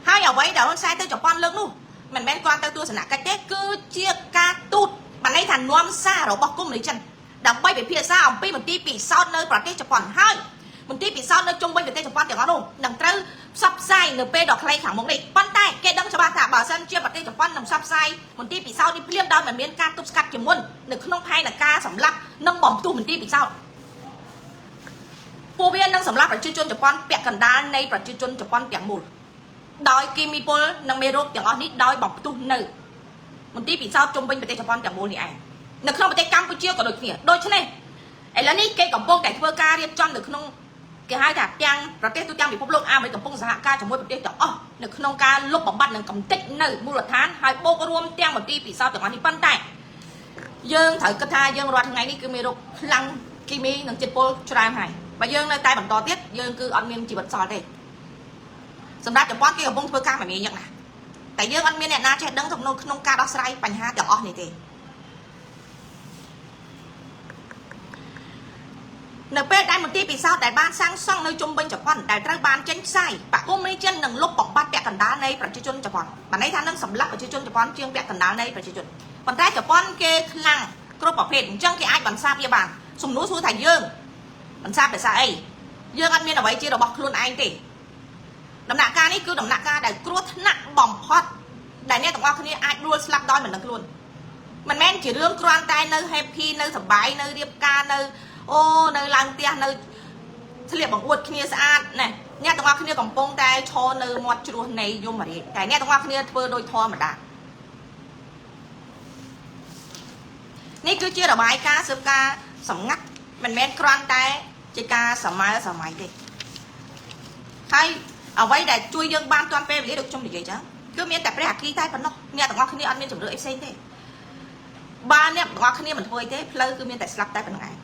ហើយអ្វីដែលហ៊ុនសែនទៅជប៉ុនលើកនោះមិនមែនគ្រាន់ទៅទស្សនកិច្ចទេគឺជាការទូតបានន័យថានាំសាររបស់កុម្មុយនីសចិនដើម្បីពិភាក្សាអំពីមន្ទីរពិសោធន៍នៅប្រទេសជប៉ុនហើយមន្ទីរពិសោធន៍នៅជុំវិញប្រទេសជប៉ុនទាំងអស់នោះនឹងត្រូវផ្សព្វផ្សាយនៅពេលដ៏ខ្លីខាងមុខនេះប៉ុន្តែគេដឹងច្បាស់ថាបើសិនជាប្រទេសជប៉ុននឹងផ្សព្វផ្សាយមន្ទីរពិសោធន៍នេះភ្លាមដោយមិនមានការទប់ស្កាត់ជាមុននៅក្នុងផែនការសម្លាប់និងបំផ្ទុះមន្ទីរពិសោធន៍ពួកវានឹងសម្លាប់ប្រជាជនជប៉ុនពាក់កណ្ដាលនៃប្រជាជនជប៉ុនទាំងមូលដោយគីមីពុលនិងមេរោគទាំងអស់នេះដោយបំផ្ទុះនៅមន្ទីរពិសោធន៍ជុំវិញប្រទេសជប៉ុនទាំងមូលនេះឯងនៅក្នុងប្រទេសកម្ពុជាក៏ដូចគ្នាដូច្នេះឥឡូវនេះគេកំពុងតែធ្វើការរៀបចំនៅក្នុងគេហៅថាទាំងប្រទេសទូទាំងពិភពលោកអាមេរិកកំពុងសហការជាមួយប្រទេសទាំងអស់នៅក្នុងការលុបបំបាត់និងកំទេចនៅមូលដ្ឋានហើយបូករួមទាំងមន្ទីរពិសោធន៍ទាំងអស់នេះប៉ុន្តែយើងត្រូវគិតថាយើងរាល់ថ្ងៃនេះគឺមេរោគខ្លាំងគីមីនិងជាតិពុលច្រើនហើយបើយើងនៅតែបន្តទៀតយើងគឺអត់មានជីវិតសល់ទេសម្រាប់ជប៉ុនគេកំពុងធ្វើការមិនមានញឹកណាតែយើងអត់មានអ្នកណាចេះដឹងក្នុងក្នុងការដោះស្រាយបញ្ហាទាំងអស់នេះទេនៅពេលដែលមន្ទីរពិសោធន៍ដែលបានសាងសង់នៅជុំវិញជប៉ុនដែលត្រូវបានចេញផ្សាយបកគុំនីចិននឹងលុបបំបាត់ពាក់កណ្ដាលនៃប្រជាជនជប៉ុនបានន័យថានឹងសម្លាប់ប្រជាជនជប៉ុនជាងពាក់កណ្ដាលនៃប្រជាជនប៉ុន្តែជប៉ុនគេខ្លាំងគ្រប់ប្រភេទអញ្ចឹងគេអាចបន្សាបវាបានសំណួរសួរថាយើងបន្សាបភាសាអីយើងអត់មានអ្វីជារបស់ខ្លួនឯងទេដំណាក់កាលនេះគឺដំណាក់កាលដែលគ្រោះថ្នាក់បំផុតដែលអ្នកទាំងអស់គ្នាអាចដួលស្លាប់ដោយមិនដឹងខ្លួន មិនមែនជារឿងគ្រាន់តែនៅ happy នៅសប្បាយនៅរៀបការនៅអូនៅឡើងផ្ទះនៅស្លៀកបង្អួតគ្នាស្អាតណែអ្នកទាំងអស់គ្នាកំពុងតែឈរនៅមាត់ជ្រោះនៃយមរាជតែអ្នកទាំងអស់គ្នាធ្វើដូចធម្មតានេះគឺជារបាយការណ៍ស៊ើបការសម្ងាត់មិនមែនគ្រាន់តែជាការសម័យសម័យទេហើយអ្វីដែលជួយយើងបានទាន់ពេលវេលាដូចខ្ញុំនិយាយចឹងគឺមានតែព្រះអគ្គីតែប៉ុណ្ណោះអ្នកទាំងអស់គ្នាអត់មានជំរឿអីផ្សេងទេបើអ្នកទាំងអស់គ្នាមិនធ្វើអីទេផ្លូវគឺមានតែស្លាប់តែប៉ុណ្្នឹងឯង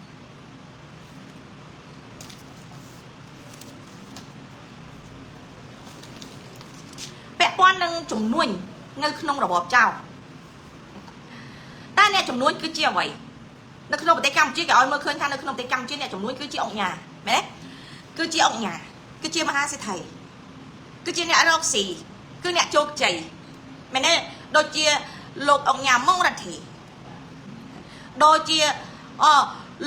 ពាក់ព័ន្ធនឹងជំនួញនៅក្នុងរបបចៅតើអ្នកជំនួញគឺជាអ្វីនៅក្នុងប្រទេសកម្ពុជាគេឲ្យមើលឃើញថានៅក្នុងប្រទេសកម្ពុជាអ្នកជំនួញគឺជាអង្គញាមែនទេគឺជាអង្គញាគឺជាមហាសេដ្ឋីគឺជាអ្នករកស៊ីគឺអ្នកជោគជ័យមែនទេដូចជាលោកអង្គញាម៉ុងរទ្ធីដូចជាអ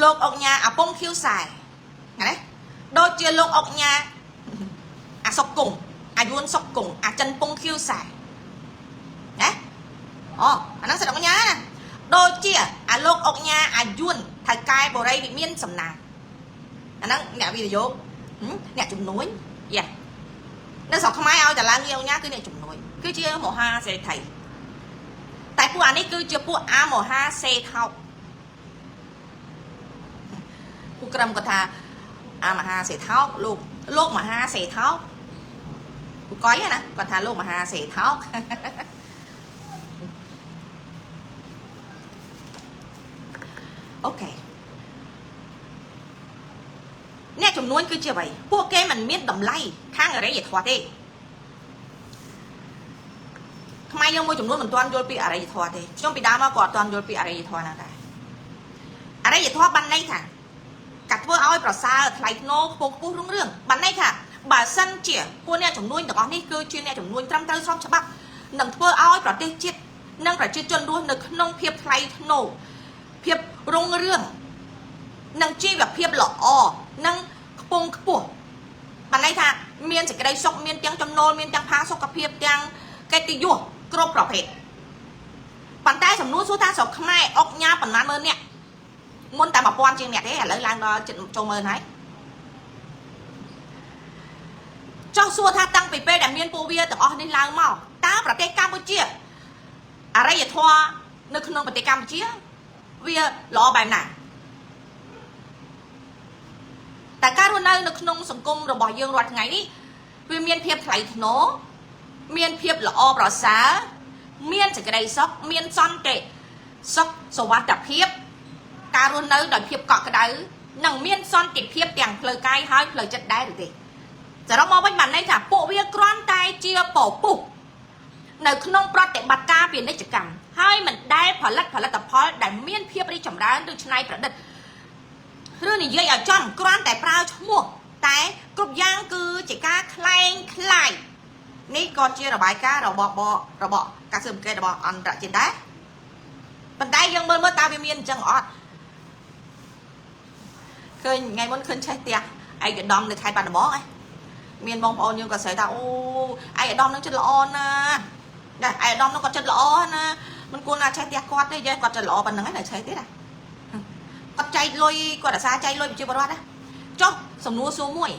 លោកអង្គញាអាពងខៀវសែណាដូចជាលោកអង្គញាអាសុកគង់អាយួនសុកគង់អាចិនពងខៀវសែណាអូអាហ្នឹងសិតអង្គញាណាដូចជាអាលោកអង្គញាអាយួនថៅកែបូរីវិមានសំណាងអាហ្នឹងអ្នកវិនិយោគអ្នកជំនួញយ៉ានៅស្រុកខ្មែរឲ្យតឡើងងារអង្គញាគឺអ្នកជំនួញគឺជាមហាសេដ្ឋីតែពួកអានេះគឺជាពួកអាមហាសេដ្ឋោពួកក្រុមគាត់ថាអាមហាសេដ្ឋោលោកលោកមហាសេដ្ឋោពួកកុយណាគាត់ថាលោកមហាសេដ្ឋោ OK អ្នកចំនួនគឺជាអ្វីពួកគេមិនមានតម្លៃខាងអរិយធម៌ទេខ្មែរយើងមួយចំនួនមិនទាន់យល់ពីអរិយធម៌ទេខ្ញុំពីដើមមកក៏អត់ទាន់យល់ពីអរិយធម៌ណាដែរអរិយធម៌បានន័យថាកាធ្វើឲ្យប្រសើរថ្លៃថ្នូរខ្ពង់ខ្ពស់រុងរឿងបានន័យថាបើសិនជាពួកអ្នកចំនួនទាំងអស់នេះគឺជាអ្នកចំនួនត្រឹមត្រូវស្របច្បាប់នឹងធ្វើឲ្យប្រទេសជាតិនិងប្រជាជនរស់នៅក្នុងភាពថ្លៃថ្នូរភាពរុងរឿងនិងជីវភាពល្អនិងខ្ពង់ខ្ពស់បានន័យថាមានសេចក្តីសុខមានទាំងចំណូលមានទាំងផាសុកភាពទាំងកិត្តិយសគ្រប់ប្រភេទប៉ុន្តែសំណួរសួរថាស្រុកខ្មែរអុកញ៉ាប៉ុន្មានម៉ឺនអ្នកមុនតែ1000ជាងអ្នកទេឥឡូវឡើងដល់ជិតចូលម៉ឺនហើយចង់សួរថាតាំងពីពេលដែលមានពួកវាទាំងអស់នេះឡើងមកតើប្រទេសកម្ពុជាអរិយធម៌នៅក្នុងប្រទេសកម្ពុជាវាល្អបែបណាតែការរស់នៅនៅក្នុងសង្គមរបស់យើងរាល់ថ្ងៃនេះវាមានភាពថ្លៃថ្នូរមានភាពល្អប្រសើរមានសេចក្តីសុខមានសន្តិសុខសុវត្ថិភាពការរស់នៅដោយភាពកក់ក្ដៅនិងមានសន្តិភាពទាំងផ្លូវកាយហើយផ្លូវចិត្តដែរឬទេសរុបមកវិញបានន័យថាពួកវាគ្រាន់តែជាពពុះនៅក្នុងប្រតិបត្តិការពាណិជ្ជកម្មហើយមិនដែលផលិតផលិតផលដែលមានភាពរីកចម្រើនឬច្នៃប្រឌិតឬនិយាយឲ្យចំគ្រាន់តែប្រើឈ្មោះតែគ្រប់យ៉ាងគឺជាការក្លែងក្លាយនេះក៏ជារបាយការណ៍របស់របស់ការស៊ើបអង្កេតរបស់អន្តរជាតិដែរប៉ុន្តែយើងមើលមើលតើវាមានអញ្ចឹងអត់ឃើញថ្ងៃមុនឃើញឆេះផ្ទះឯកឧត្តមនៅខេត្តបាត់ដំបងឯងមានបងប្អូនយើងក៏ស្រីថាអូឯកឧត្តមនឹងចិត្តល្អណាស់ណាឯកឧត្តមនឹងក៏ចិត្តល្អណាមិនគួរណាឆេះផ្ទះគាត់ទេគាត់ចិត្តល្អប៉ុណ្្នឹងឯងនៅឆេះទៀតណាគាត់ចែកលុយគាត់អាសាចែកលុយប្រជាពលរដ្ឋណាចុះសំណួរសួរមួយ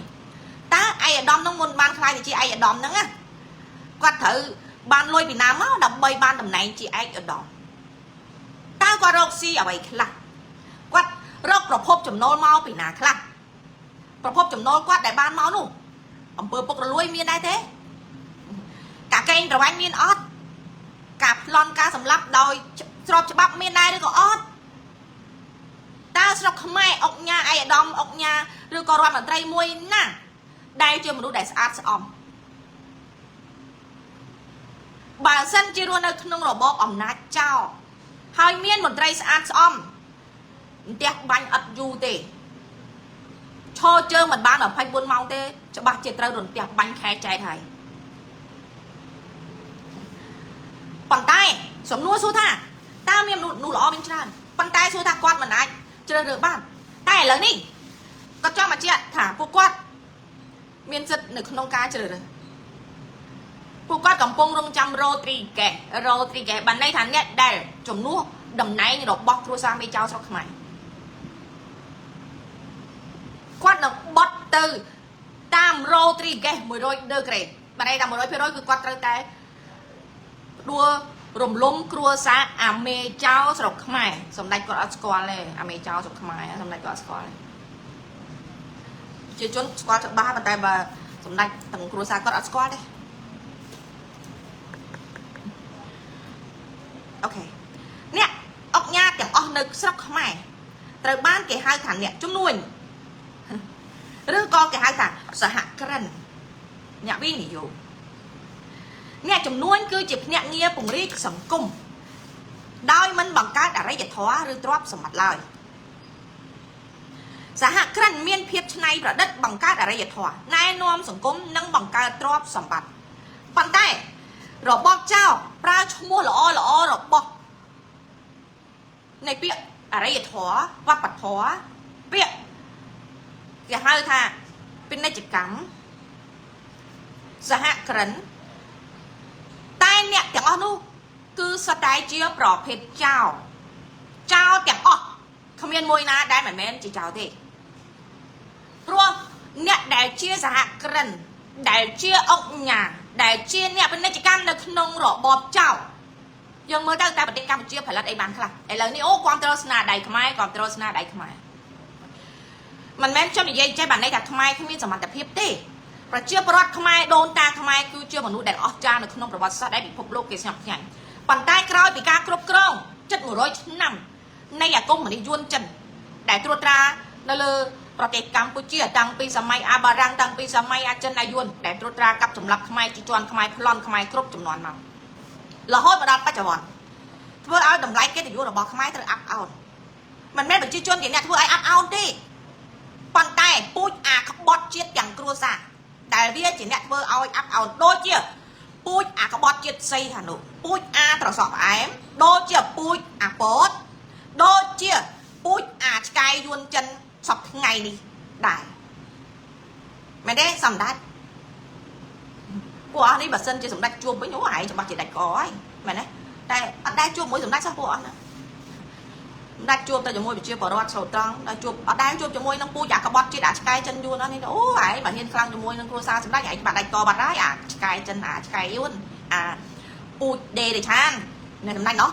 តើឯកឧត្តមនឹងមុនបានខ្លាយទៅជាឯកឧត្តមហ្នឹងណាគាត់ត្រូវបានលុយពីណាមកដើម្បីបានតំណែងជាឯកឧត្តមតើគាត់រកស៊ីអ្វីខ្លះគាត់រកប្រភពចំណូលមកពីណាខ្លះប្រភពចំណូលគាត់ដែលបានមកនោះអំពើពុករលួយមានដែរទេការកេងប្រវ័ញ្ចមានអត់ការប្លន់ការសម្លាប់ដោយស្របច្បាប់មានដែរឬក៏អត់តើស្រុកខ្មែរអុកញ៉ាឯកឧត្តមអុកញ៉ាឬក៏រដ្ឋមន្ត្រីមួយណាដែលជាមនុស្សដែលស្អាតស្អំបើសិនជារស់នៅក្នុងរបបអំណាចចោលហើយមានមន្ត្រីស្អាតស្អំផ្ទះបាញ់អត់យូរទេឈរជើងមិនបាន24ម៉ោងទេច្បាស់ជាត្រូវរន្ទះបាញ់ខែចែកហើយប៉ុន្តែសំណួរសួរថាតើមានមនុស្សនោះល្អមានច្រើនប៉ុន្តែសួរថាគាត់មិនអាចជ្រើសរើសបានតែឥឡូវនេះគាត់ចង់បញ្ជាក់ថាពួកគាត់មានសិទ្ធិនៅក្នុងការជ្រើសរើសពួកគាត់កំពុងរងចាំរ៉ូទ្រីហ្គេសរ៉ូទ្រីហ្គេសបានន័យថាអ្នកដែលជំនួស តំណែងរបស់គ្រួសារមេចៅស្រុកខ្មែរគាត់នឹងបត់ទៅតាមរ៉ូទ្រីហ្គេស100ដឺក្រេបានន័យថា100%គឺគាត់ត្រូវតែដួលរំលំគ្រួសារអាមេចៅស្រុកខ្មែរសម្ដេចគាត់អត់ស្គាល់ទេអាមេចៅស្រុកខ្មែរសម្ដេចគាត់អត់ស្គាល់ទេជាជនស្គាល់ច្បាស់ប៉ុន្តែបើសម្ដេចទាំងគ្រួសារគាត់អត់ស្គាល់ទេOK អ្នកអុកញ៉ាទាំងអស់នៅស្រុកខ្មែរត្រូវបានគេហៅថាអ្នកជំនួញឬក៏គេហៅថាសហក្រិនអ្នកវិនិយោគអ្នកជំនួញគឺជាភ្នាក់ងារពង្រីកសង្គមដោយមិនបង្កើតអរិយធម៌ឬទ្រព្យសម្បត្តិឡើយសហក្រិនមានភាពច្នៃប្រឌិតបង្កើតអរិយធម៌ណែនាំសង្គមនិងបង្កើតទ្រព្យសម្បត្តិប៉ុន្តែរបបចៅប្រើឈ្មោះល្អល្អរបស់នៃពាក្យអរិយធម៌វប្បធម៌ពាក្យគេហៅថាពាណិជ្ជកម្មសហក្រិនតែអ្នកទាំងអស់នោះគឺសុទ្ធតែជាប្រភេទចោរចោរទាំងអស់គ្មានមួយណាដែលមិនមែនជាចោរទេព្រោះអ្នកដែលជាសហក្រិនដែលជាអុកញ៉ាដែលជាអ្នកពាណិជ្ជកម្មនៅក្នុងរបបចោរយើងមើលទៅតែប្រទេសកម្ពុជាផលិតអីបានខ្លះឥឡូវនេះអូគ្រប់គ្រងស្នាដៃខ្មែរគ្រប់គ្រងស្នាដៃខ្មែរមិនមែនខ្ញុំនិយាយចេះបានន័យថាខ្មែរគ្មានសមត្ថភាពទេប្រជាពលរដ្ឋខ្មែរដូនតាខ្មែរគឺជាមនុស្សដែលអស្ចារ្យនៅក្នុងប្រវត្តិសាស្ត្រដែលពិភពលោកគេស្ញប់ស្ញែងប៉ុន្តែក្រោយពីការគ្រប់គ្រងជិត100ឆ្នាំនៃអាគមនីយួនចិនដែលត្រួតត្រានៅលើប្រទេសកម្ពុជាតាំងពីសម័យអាបារាំងតាំងពីសម័យអាចិនអាយួនដែលត្រួតត្រាកាប់សម្លាប់ខ្មែរជាជាន់ខ្មែរប្លន់ខ្មែរគ្រប់ចំនួនមករហូតមកដល់បច្ចុប្បន្នធ្វើឲ្យតម្លៃកិត្តិយសរបស់ខ្មែរត្រូវអាប់អោនមិនមែនប្រជាជនជាអ្នកធ្វើឲ្យអាប់អោនទេប៉ុន្តែពូជអាក្បត់ជាតិទាំងគ្រួសារដែលវាជាអ្នកធ្វើឲ្យអាប់អោនដូចជាពូជអាក្បត់ជាតិសីហនុពូជអាត្រសក់ផ្អែមដូចជាពូជអាពតដូចជាពូជអាឆ្កែយួនចិនសពថ្ងៃនេះដែរមែនទេសម្ដេចពួកអស់នេះបើសិនជាសម្ដេចជួបវិញអូឯងច្បាស់ជាដាច់កហើយមែនទេតែអត់ដែរជួបមួយសម្ដេចសោះពួកអស់ណាសម្ដេចជួបតែជាមួយប្រជាពលរដ្ឋស្រូតត្រង់ដល់ជួបអត់ដែរជួបជាមួយនឹងពូជអាក្បត់ជាតិអាឆ្កែចិនយួនអស់នេះអូឯងបើហ៊ានខ្លាំងជាមួយនឹងគ្រួសារសម្ដេចឯងច្បាស់ដាច់កបាត់ហើយអាឆ្កែចិនអាឆ្កែយួនអាពូជដេដេឆាននៅសម្ដេចណោះ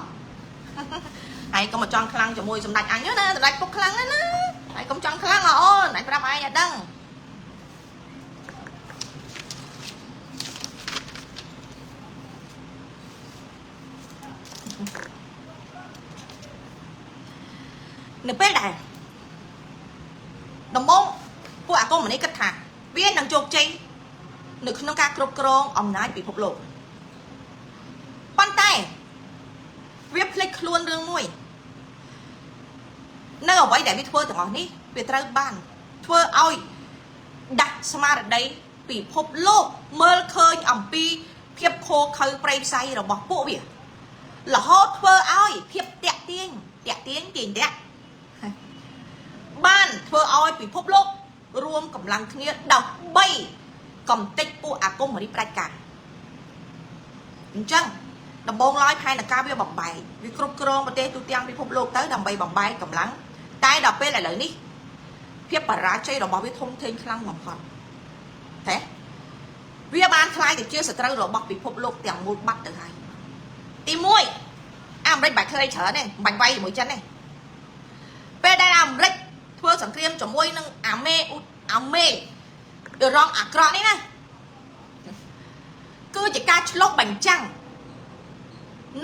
ឯងកុំមកចង់ខ្លាំងជាមួយសម្ដេចអញណាសម្ដេចពុកខ្លាំងណាស់ណាឯងកុំចង់ខ្លាំងអូនអញប្រាប់ឯងឲ្យដឹងនៅពេលដែលដំបូងពួកអាកុំនេះគិតថាវានឹងជោគជ័យនៅក្នុងការគ្រប់គ្រងអំណាចពិភពលោកប៉ុន្តែវាភ្លេចខ្លួនរឿងមួយនៅអ្វីដែលវាធ្វើទាំងអស់នេះវាត្រូវបានធ្វើឲ្យដាស់ស្មារតីពិភពលោកមើលឃើញអំពីភាពឃោឃៅប្រៃផ្សៃរបស់ពួកវារហូតធ្វើឲ្យភាពតាក់ទាញតាក់ទាញទាញតាក់បានធ្វើឲ្យពិភពលោករួមកម្លាំងគ្នាដើម្បីកំទេចពួកអាគមរីផ្ដាច់ការអញ្ចឹងដំបូងឡើយផែនការវាបំបែកវាគ្រប់គ្រងប្រទេសទូទាំងពិភពលោកទៅដើម្បីបំបែកកម្លាំងតែដល់ពេលឥឡូវនេះភាពបរាជ័យរបស់វាធំធេងខ្លាំងបំផុតទេវាបានក្លាយទៅជាសត្រូវរបស់ពិភពលោកទាំងមូលបាត់ទៅហើយទី1អាមេរិកបាច់ខ្លីច្រើនទេមិនបាច់វាយជាមួយចិនទេពេលដែលអាមេរិកធ្វើសង្គ្រាមជាមួយនឹងអាមេអាមេអ៊ីរ៉ង់អាក្រក់នេះណាគឺជាការឆ្លុះបញ្ចាំង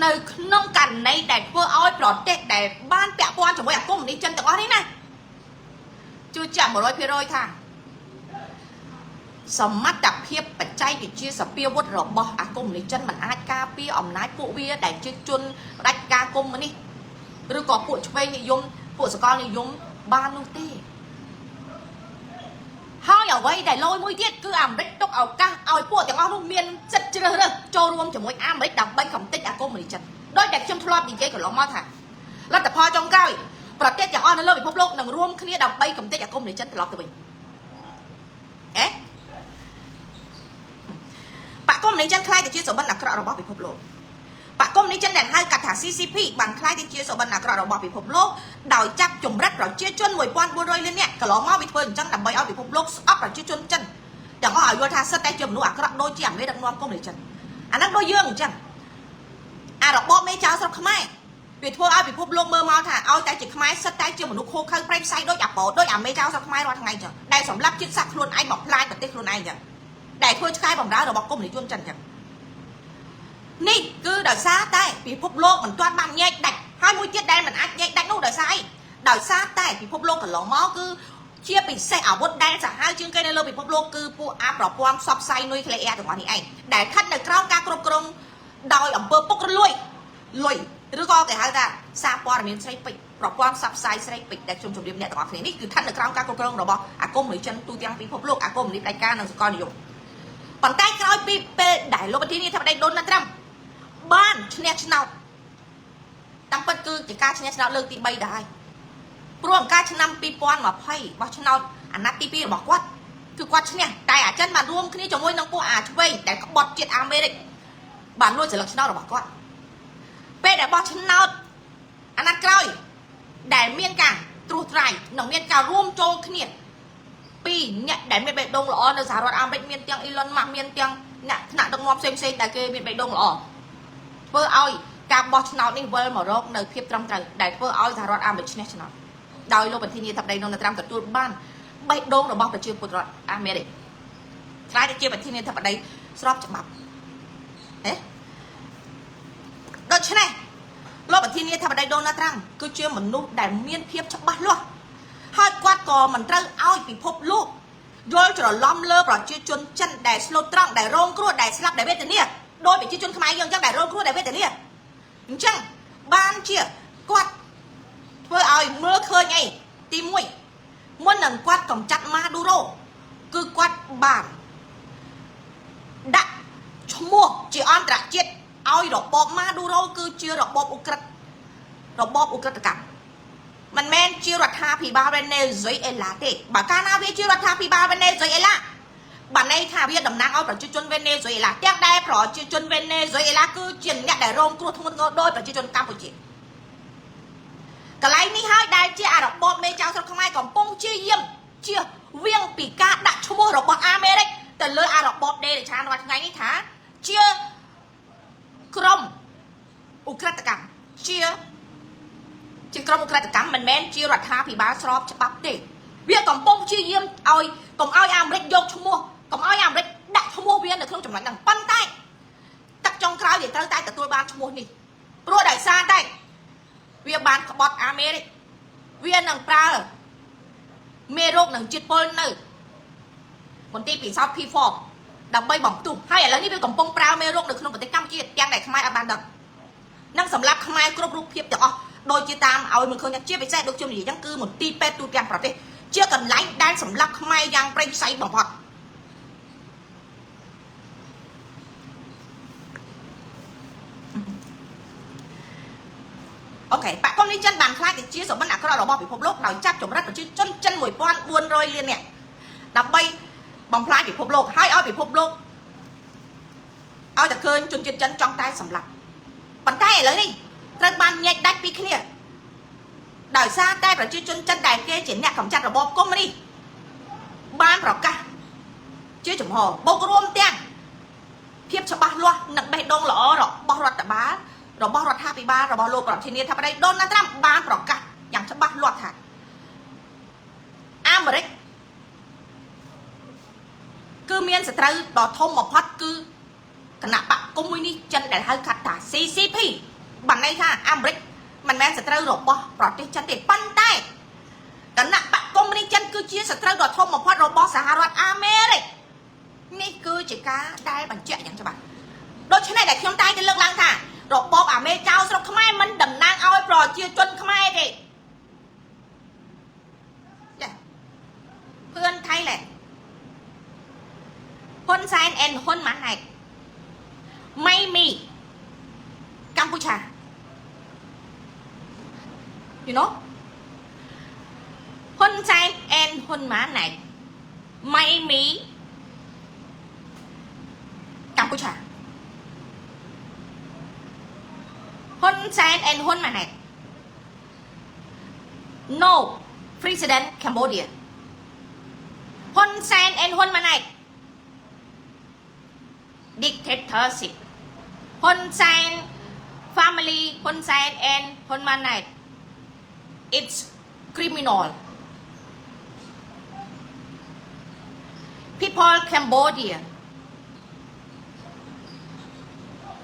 នៅក្នុងករណីដែលធ្វើឲ្យប្រទេសដែលបានពាក់ព័ន្ធជាមួយអាគមនីចិនទាំងអស់នេះណាជឿជាក់100%ថាសមត្ថភាពបច្ចេកវិទ្យាសភាវុធរបស់អាគមនីចិនមិនអាចការពារអំណាចពួកវាដែលជាជនផ្ដាច់ការកុម្មុយនីសឬក៏ពួកឆ្វេងនិយមពួកសកលនិយមបាននោះទេហើយអ្វីដែលលយមួយទៀតគឺអាមេរិកទុកឱកាសឲ្យពួកទាំងអស់នោះមានសិទ្ធិជ្រើសរើសចូលរួមជាមួយអាមេរិកដើម្បីកំទេចអាគមនីចិនដោយតែខ្ញុំធ្លាប់និយាយកន្លងមកថាលទ្ធផលចុងក្រោយប្រទេសទាំងអស់នៅលើពិភពលោកនឹងរួមគ្នាដើម្បីកំទេចអាគមនីចិនត្រឡប់ទៅវិញអេបកគមនីចិនក្លាយទៅជាសម្បត្តិអាក្រក់របស់ពិភពលោក បកគុំនេះចិនដែលហៅកាត់ថា CCP បានក្លាយទៅជាសុបិនអាក្រក់របស់ពិភពលោកដោយចាប់ចម្រិតប្រជាជន1400លាននាក់កន្លងមកវាធ្វើអញ្ចឹងដើម្បីឲ្យពិភពលោកស្អប់ប្រជាជនចិនទាំងអស់ឲ្យយល់ថាសិតតែជាមនុស្សអាក្រក់ដូចជាអាមេដឹកនាំកុម្មុយនីសចិនអាហ្នឹងដូចយើងអញ្ចឹងអារបបមេចៅស្រុកខ្មែរវាធ្វើឲ្យពិភពលោកមើលមកថាឲ្យតែជាខ្មែរសិតតែជាមនុស្សខូខើប្រៃផ្សៃដូចអាប៉ោដូចអាមេចៅស្រុកខ្មែររាល់ថ្ងៃអញ្ចឹងដែលសម្លាប់ជាតិសាសន៍ខ្លួនឯងបំផ្លាញប្រទេសខ្លួនឯងអញ្ចឹងដែលធ្វើឆ្កែបំរើរបស់កុម្មុយនីសចិនអញ្ចឹងនេះគឺដោយសារតែពិភពលោកមិនទាន់បានញែកដាច់ហើយមួយទៀតដែលមិនអាចញែកដាច់នោះដោយសារអីដោយសារតែពិភពលោកកន្លងមកគឺជាពិសេសអាវុធដែលសាហាវជាងគេនៅលើពិភពលោកគឺពួកអាប្រព័ន្ធផ្សព្វផ្សាយនុយក្លេអ៊ែរទាំងអស់នេះឯងដែលខិតនៅក្រោមការគ្រប់គ្រងដោយអំពើពុករលួយលុយឬក៏គេហៅថាសារព័ត៌មានស្រីពេជ្រប្រព័ន្ធផ្សព្វផ្សាយស្រីពេជ្រដែលខ្ញុំជម្រាបអ្នកទាំងអស់គ្នានេះគឺស្ថិតនៅក្រោមការគ្រប់គ្រងរបស់អាគមនីចិនទូទាំងពិភពលោកអាគមនីផ្ដាច់ការនិងសកលនិយមប៉ុន្តែក្រោយពីពេលដែលលោកប្រធានាធិបតីដូណាល់ត្រាំបានឈ្នះឆ្នោតតាមពិតគឺជាការឈ្នះឆ្នោតលើកទី3ដែរព្រោះអង្គការឆ្នាំ2020បោះឆ្នោតអាណត្តិទី2របស់គាត់គឺគាត់ឈ្នះតែអាចិនបានរួមគ្នាជាមួយនឹងពួកអាឆ្វេងដែលក្បត់ជាតិអាមេរិកបានលួចសន្លឹកឆ្នោតរបស់គាត់ពេលដែលបោះឆ្នោតអាណត្តិក្រោយដែលមានការត្រួសត្រាយនិងមានការរួមចូលគ្នាពីអ្នកដែលមានបេះដូងល្អនៅសហរដ្ឋអាមេរិកមានទាំង Elon Musk មានទាំងអ្នកថ្នាក់ដឹកនាំផ្សេងៗដែលគេមានបេះដូងល្អធ្វើឲ្យការបោះឆ្នោតនេះវិលមករកនៅភាពត្រឹមត្រូវដែលធ្វើឲ្យសហរដ្ឋអាមេរិកឈ្នះឆ្នោតដោយលោកប្រធានាធិបតីដូណាល់ត្រាំទទួលបានបេះដូងរបស់ប្រជាពលរដ្ឋអាមេរិកក្លាយទៅជាប្រធានាធិបតីស្របច្បាប់ហេដូច្នេះលោកប្រធានាធិបតីដូណាល់ត្រាំគឺជាមនុស្សដែលមានភាពច្បាស់លាស់ហើយគាត់ក៏មិនត្រូវឲ្យពិភពលោកយល់ច្រឡំលើប្រជាជនចិនដែលស្លូតត្រង់ដែលរងគ្រោះដែលស្លាប់ដែលវេទនាដោយប្រជាជនខ្មែរយើងអញ្ចឹងដែលរងគ្រោះដែលវេទនាអញ្ចឹងបានជាគាត់ធ្វើឲ្យមើលឃើញអីទី1មុននឹងគាត់កំចាត់ម៉ាឌូរ៉ូគឺគាត់បានដាក់ឈ្មោះជាអន្តរជាតិឲ្យរបបម៉ាឌូរ៉ូគឺជារបបអ៊ុក្រិតរបបអ៊ុក្រិតកម្មមិនមែនជារដ្ឋាភិបាលវេណេស៊ុយអេឡាទេបើកាលណាវាជារដ្ឋាភិបាលវេណេស៊ុយអេឡាបានន័យថាវាតំណាងឲ្យប្រជាជនវេណេស៊ុយអេឡាទាំងដែលប្រជាជនវេណេស៊ុយអេឡាគឺជាអ្នកដែលរងគ្រោះធ្ងន់ធ្ងរដោយប្រជាជនកម្ពុជាកន្លែងនេះហើយដែលជាអារបបមេចៅស្រុកខ្មែរកំពុងជាយាមជាវៀងពីការដាក់ឈ្មោះរបស់អាមេរិកទៅលើអារបបដេរឆានរាល់ថ្ងៃនេះថាជាក្រុមឧក្រិដ្ឋកម្មជាក្រុមឧក្រិដ្ឋកម្មមិនមែនជារដ្ឋាភិបាលស្របច្បាប់ទេវាកំពុងព្យាយាមឲ្យកុំឲ្យអាមេរិកយកឈ្មោះកុំឲ្យអាមេរិកដាក់ឈ្មោះវានៅក្នុងចំណុចហ្នឹងប៉ុន្តែទឹកចុងក្រោយវាត្រូវតែទទួលបានឈ្មោះនេះព្រោះដោយសារតែវាបានក្បត់អាមេរិកវានឹងប្រើមេរោគនឹងជាតិពុលនៅមន្ទីរពិសោធន៍ P4 ដើម្បីបំផ្ទុះហើយឥឡូវនេះវាកំពុងប្រើមេរោគនៅក្នុងប្រទេសកម្ពុជាទាំងដែលខ្មែរអត់បានដឹងនិងសម្រាប់ខ្មែរគ្រប់រូបភាពទាំងអស់ដូចជាតាមឲ្យមើលឃើញជាពិសេសដូចខ្ញុំនិយាយចឹងគឺមន្ទីរពេទ្យទូទាំងប្រទេសជាកន្លែងដែលសម្រាប់ខ្មែរយ៉ាងប្រេងផ្សៃបំផុតOK បកកុំនេះចិនបានក្លាយទៅជាសម្បត្តិអាក្រក់របស់ពិភពលោកដោយចាប់ចម្រិតប្រជាជនចិន1400លាននាក់ដើម្បីបំផ្លាញពិភពលោកហើយឲ្យពិភពលោកឲ្យតែឃើញជនជាតិចិនចង់តែសម្លាប់ប៉ុន្តែឥឡូវនេះត្រូវបានញែកដាច់ពីគ្នាដោយសារតែប្រជាជនចិនដែលគេជាអ្នកកម្ចាត់របបកុម្មុយនីសបានប្រកាសជាចំហបូករួមទាំងភាពច្បាស់លាស់និងបេះដូងល្អរបស់រដ្ឋបាលរបស់រដ្ឋាភិបាលរបស់លោកប្រធានាធិបតីដូណាល់ត្រាំបានប្រកាសយ៉ាងច្បាស់លាស់ថាអាមេរិកគឺមានសត្រូវដ៏ធំបំផុតគឺគណៈបកកុម្មុយនីសចិនដែលហៅកាត់ថា CCP បានន័យថាអាមេរិកមិនមែនសត្រូវរបស់ប្រទេសចិនទេប៉ុន្តែគណៈបកកុម្មុយនីសចិនគឺជាសត្រូវដ៏ធំបំផុតរបស់សហរដ្ឋអាមេរិកនេះគឺជាការដែលបញ្ជាក់យ៉ាងច្បាស់ដូច្នេះដែលខ្ញុំតែងតែលើកឡើងថារបបអាមេចៅស្រុកខ្មែរមិនតំណាងឲ្យប្រជាជនខ្មែរទេចាเพื่อนไทยแหละហ៊ុនសែន and ហ៊ុនម៉ាណែតไม่มีกัมพูชา ហ៊ុនសែន and ហ៊ុនម៉ាណែតไม่มีกัมพูชา ហ៊ុនសែន and ហ៊ុនម៉ាណែត No President Cambodia ហ៊ុនសែន and ហ៊ុនម៉ាណែត dictatorship ហ៊ុនសែន family ហ៊ុនសែន and ហ៊ុនម៉ាណែត it's criminal. People Cambodia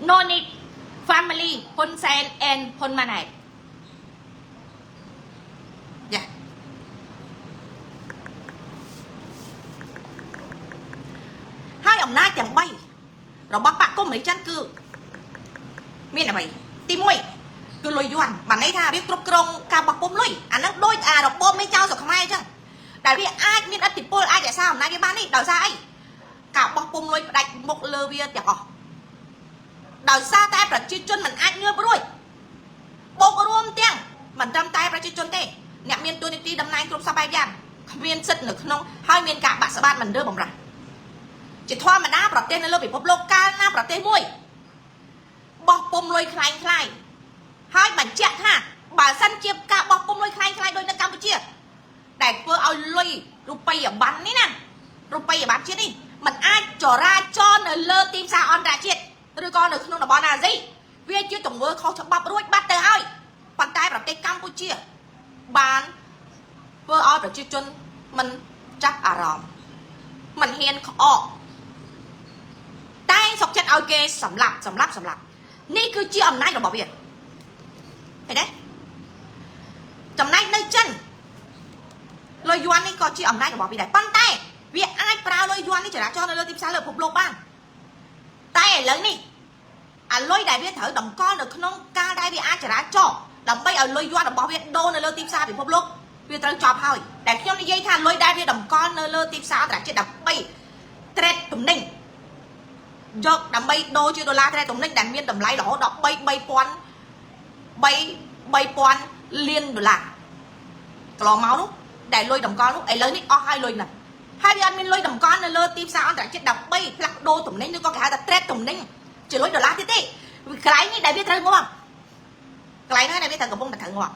no need family ហ៊ុនសែន and ហ៊ុនម៉ាណែតយ៉ាហើយអំណាចទាំង3របស់បក្សកុម្មុយនីសចិនគឺមានអ្វីទី1គឺលុយយួនបានន័យថាវាគ្រប់គ្រងការបោះពុម្ពលុយអាហ្នឹងដូចអារបបមេចៅស្រុកខ្មែរអញ្ចឹងដែលវាអាចមានឥទ្ធិពលអាចរក្សាអំណាចវាបាននេះដោយសារអីការបោះពុម្ពលុយផ្ដាច់មុខលើវាទាំងអស់ដោយសារតែប្រជាជនមិនអាចងើបរួចបូករួមទាំងមិនត្រឹមតែប្រជាជនទេអ្នកមានតួនាទីតំណែងគ្រប់សពបែបយ៉ាងគ្មានសិទ្ធិនៅក្នុងហើយមានការបាក់ស្បាតមិនរើបំរាស់ជាធម្មតាប្រទេសនៅលើពិភពលោកកាលណាប្រទេសមួយបោះពុម្ពលុយក្លែងក្លាយហើយបញ្ជាក់ថាបើសិនជាការបោះពុម្ពលុយក្លែងក្លាយដូចនៅកម្ពុជាដែលធ្វើឲ្យលុយរូបិយប័ណ្ណនេះណារូបិយប័ណ្ណជាតិនេះมันអាចចរាចរនៅលើទីផ្សារអន្តរជាតិឬក៏នៅក្នុងតំបន់អាស៊ីវាជាទង្វើខុសច្បាប់រួចបាត់ទៅហើយប៉ុន្តែប្រទេសកម្ពុជាបានធ្វើឲ្យប្រជាជនមិនចាប់អារម្មណ៍មិនហ៊ានក្អកតែសុកចិត្តឲ្យគេសម្លាប់សម្លាប់សម្លាប់នេះគឺជាអំណាចរបស់វាឃើញទេចំណែកនៅចិនលុយយួននេះក៏ជាអំណាចរបស់វាដែរប៉ុន្តែវាអាចប្រើលុយយួននេះចរាចរណ៍នៅលើទីផ្សារលើពិភពលោកបានតែឥឡូវនេះអាលុយដែលវាត្រូវតម្កល់នៅក្នុងកាលដែលវាអាចចរាចរណ៍ដើម្បីឲ្យលុយយួនរបស់វាដូរនៅលើទីផ្សារពិភពលោកវាត្រូវចប់ហើយតែខ្ញុំនិយាយថាលុយដែលវាតម្កល់នៅលើទីផ្សារអន្តរជាតិដើម្បី trade ទំនិញយកដើម្បីដូរជាដុល្លារ trade ទំនិញដែលមានតម្លៃរហូតដល់3 3000 3 3000លានដុល្លារកន្លងមកនោះដែលលុយតម្កល់នោះឥឡូវនេះអស់ហើយលុយហ្នឹងហើយវាអត់មានលុយតម្កល់នៅលើទីផ្សារអន្តរជាតិដើម្បីផ្លាស់ប្ដូរទំនិញឬក៏គេហៅថា trade ទំនិញជាលុយដុល្លារទៀតទេកន្លែងនេះដែលវាត្រូវងាប់កន្លែងហ្នឹងដែលវាត្រូវកំពុងតែត្រូវងាប់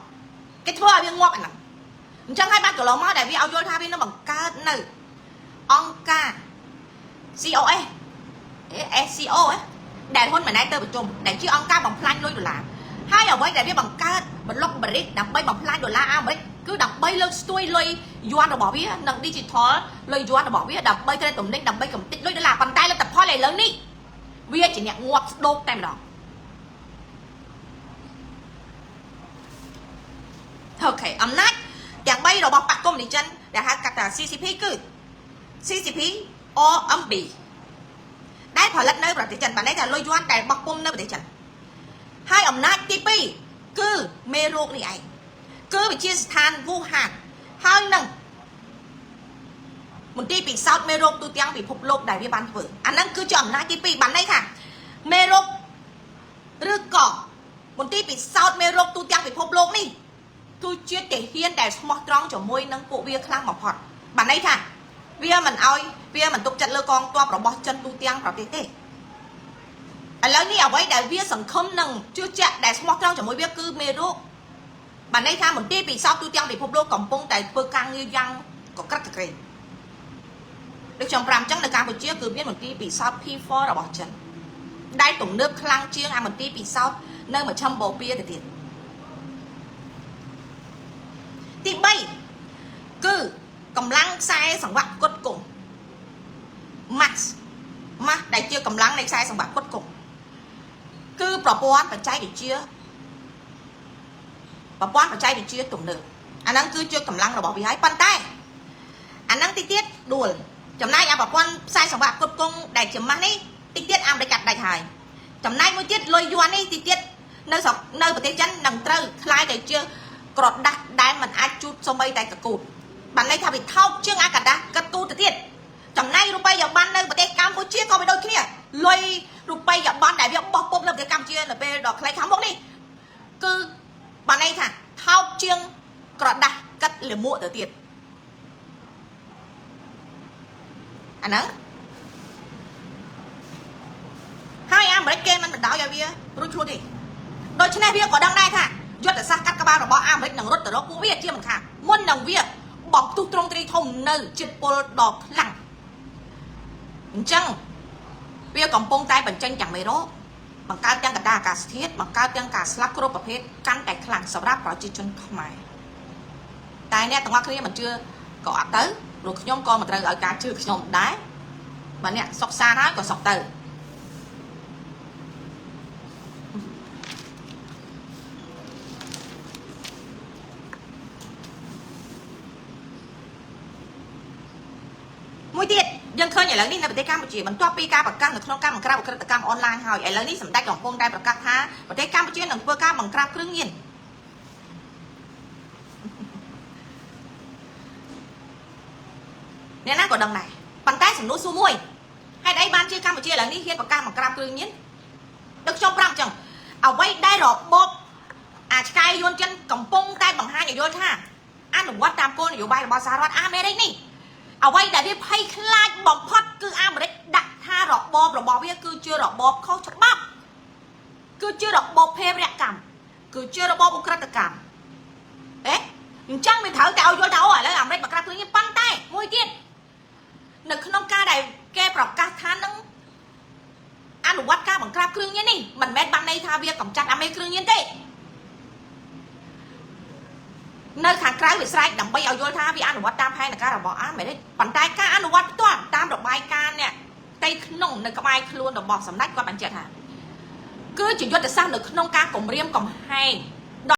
គេធ្វើឲ្យវាងាប់អាហ្នឹងអញ្ចឹងហើយបានកន្លងមកដែលវាឲ្យយល់ថាវានឹងបង្កើតនៅអង្គការ COS SCO ដែលហ៊ុនម៉ាណែតទៅប្រជុំដែលជាអង្គការបំផ្លាញលុយដុល្លារហើយអ្វីដែលវាបង្កើតប្លុក BRICS ដើម្បីបំផ្លាញដុល្លារអាមេរិកគឺដើម្បីលើកស្ទួយលុយយួនរបស់វានិង digital លុយយួនរបស់វាដើម្បី trade ទំនិញដើម្បីកម្ទេចលុយដុល្លារប៉ុន្តែលទ្ធផលឥឡូវនេះវាជាអ្នកងាប់ស្ដោកតែម្ដង OK អំណាចទាំង3របស់បក្សកុម្មុយនីសចិនដែលហៅកាត់ថា CCP គឺ CCP RMB ដែលផលិតនៅប្រទេសចិនបានន័យថាលុយយួនដែលបោះពុម្ពនៅប្រទេសចិនហើយអំណាចទី2គឺមេរោគនេះឯងគឺវិទ្យាស្ថានវូហានហើយនឹងមន្ទីរពិសោធន៍មេរោគទូទាំងពិភពលោកដែលវាបានធ្វើអាហ្នឹងគឺជាអំណាចទី2បានន័យថាមេរោគឬក៏មន្ទីរពិសោធន៍មេរោគទូទាំងពិភពលោកនេះគឺជាទាហានដែលស្មោះត្រង់ជាមួយនឹងពួកវាខ្លាំងបំផុតបានន័យថាវាមិនអោយវាមិនទុកចិត្តលើកងទ័ពរបស់ចិនទូទាំងប្រទេសទេឥឡូវនេះអ្វីដែលវាសង្ឃឹមនឹងជឿជាក់ដែលស្មោះត្រង់ជាមួយវាគឺមេរោគបានន័យថាមន្ទីរពិសោធន៍ទូទាំងពិភពលោកកំពុងតែធ្វើការងារយ៉ាងកក្រិកកក្រែងដូចខ្ញុំប្រាប់អញ្ចឹងនៅកម្ពុជាគឺមានមន្ទីរពិសោធន៍ P4 របស់ចិនដែលទំនើបខ្លាំងជាងអាមន្ទីរពិសោធន៍នៅមជ្ឈិមបូព៌ាទៅទៀតទី3គឺកម្លាំងខ្សែសង្វាក់ផ្គត់ផ្គង់ mass mass ដែលជាកម្លាំងនៃខ្សែសង្វាក់ផ្គត់ផ្គង់គឺប្រព័ន្ធបច្ចេកវិទ្យាប្រព័ន្ធបច្ចេកវិទ្យាទំនើបអាហ្នឹងគឺជាកម្លាំងរបស់វាហើយប៉ុន្តែអាហ្នឹងតិចទៀតដួលចំណែកអាប្រព័ន្ធខ្សែសង្វាក់ផ្គត់ផ្គង់ដែលជាម៉ាស់នេះតិចទៀតអាមេរិកកាត់ដាច់ហើយចំណែកមួយទៀតលុយយួននេះតិចទៀតនៅស្រុកនៅប្រទេសចិននឹងត្រូវក្លាយទៅជាក្រដាស់ដែលមិនអាចជូតសូម្បីតែកកូតបានន័យថាវាថោកជាងអាក្រដាសកតូតទៅទៀតចំណែករូបិយប័ណ្ណនៅប្រទេសកម្ពុជាក៏វាដូចគ្នាលុយរូបិយប័ណ្ណដែលវាបោះពុម្ពនៅប្រទេសកម្ពុជានៅពេលដ៏ខ្លីខាងមុខនេះគឺបានន័យថាថោកជាងក្រដាស់កាត់លាមកទៅទៀតអាហ្នឹងហើយអាមេរិកគេមិនបណ្ដោយឲ្យវារួចខ្លួនទេ ដូច្នេះវាក៏ដឹងដែរថាយុទ្ធសាស្ត្រកាត់ក្បាលរបស់អាមេរិកនឹងរត់ទៅរកពួកវាជាមិនខានមុននឹងវាបំផ្ទុះទ្រង់ទ្រាយធំនៅជាតិពុលដ៏ខ្លាំងអញ្ចឹងវាកំពុងតែបញ្ចេញទាំងមេរោគបង្កើតទាំងកត្តាអាកាសធាតុបង្កើតទាំងការស្លាប់គ្រប់ប្រភេទកាន់តែខ្លាំងសម្រាប់ប្រជាជនខ្មែរតែអ្នកទាំងអស់គ្នាមិនជឿក៏អត់ទៅព្រោះខ្ញុំក៏មិនត្រូវឲ្យការជឿខ្ញុំដែរបើអ្នកសុកសានហើយក៏សុកទៅ មួយទៀតយើងឃើញឥឡូវនេះនៅប្រទេសកម្ពុជាបន្ទាប់ពីការប្រកាសនៅក្នុងការបង្ក្រាបឧក្រិដ្ឋកម្មអនឡាញហើយឥឡូវនេះសម្ដេចកំពុងតែប្រកាសថាប្រទេសកម្ពុជានឹងធ្វើការបង្ក្រាបគ្រឿងញៀនអ្នកណាក៏ដឹងដែរប៉ុន្តែសំណួរសួរមួយហេតុអីបានជាកម្ពុជាឥឡូវនេះហ៊ានប្រកាសបង្ក្រាបគ្រឿងញៀនដូចខ្ញុំប្រាប់អញ្ចឹងអ្វីដែលរបបអាឆ្កែយួនចិនកំពុងតែបង្ហាញឲ្យយល់ថាអនុវត្តតាមគោលនយោបាយរបស់សហរដ្ឋអាមេរិកនេះ អ្វីដែលវាភ័យខ្លាចបំផុតគឺអាមេរិកដាក់ថារបបរបស់វាគឺជារបបខុសច្បាប់គឺជារបបភេរវកម្មគឺជារបបឧក្រិដ្ឋកម្មអេអញ្ចឹងវាត្រូវតែឲ្យយល់ថាអូឥឡូវអាមេរិកមកក្រាបគ្រឿងនេះប៉ុន្តែមួយទៀតនៅក្នុងការដែលគេប្រកាសថានឹងអនុវត្តការបង្ក្រាបគ្រឿងញៀននេះមិនមែនបានន័យថាវាកម្ចាត់អាមេគ្រឿងញៀនទេ នៅខាងក្រៅវាស្រែកដើម្បីឲ្យយល់ថាវាអនុវត្តតាមផែនការរបស់អាមេរិកប៉ុន្តែការអនុវត្តផ្ទាល់តាមរបាយការណ៍អ្នកផ្ទៃក្នុងនៅក្បែរខ្លួនរបស់សម្ដេចគាត់បញ្ជាក់ថាគឺជាយុទ្ធសាស្ត្រនៅក្នុងការគម្រាមកំហែង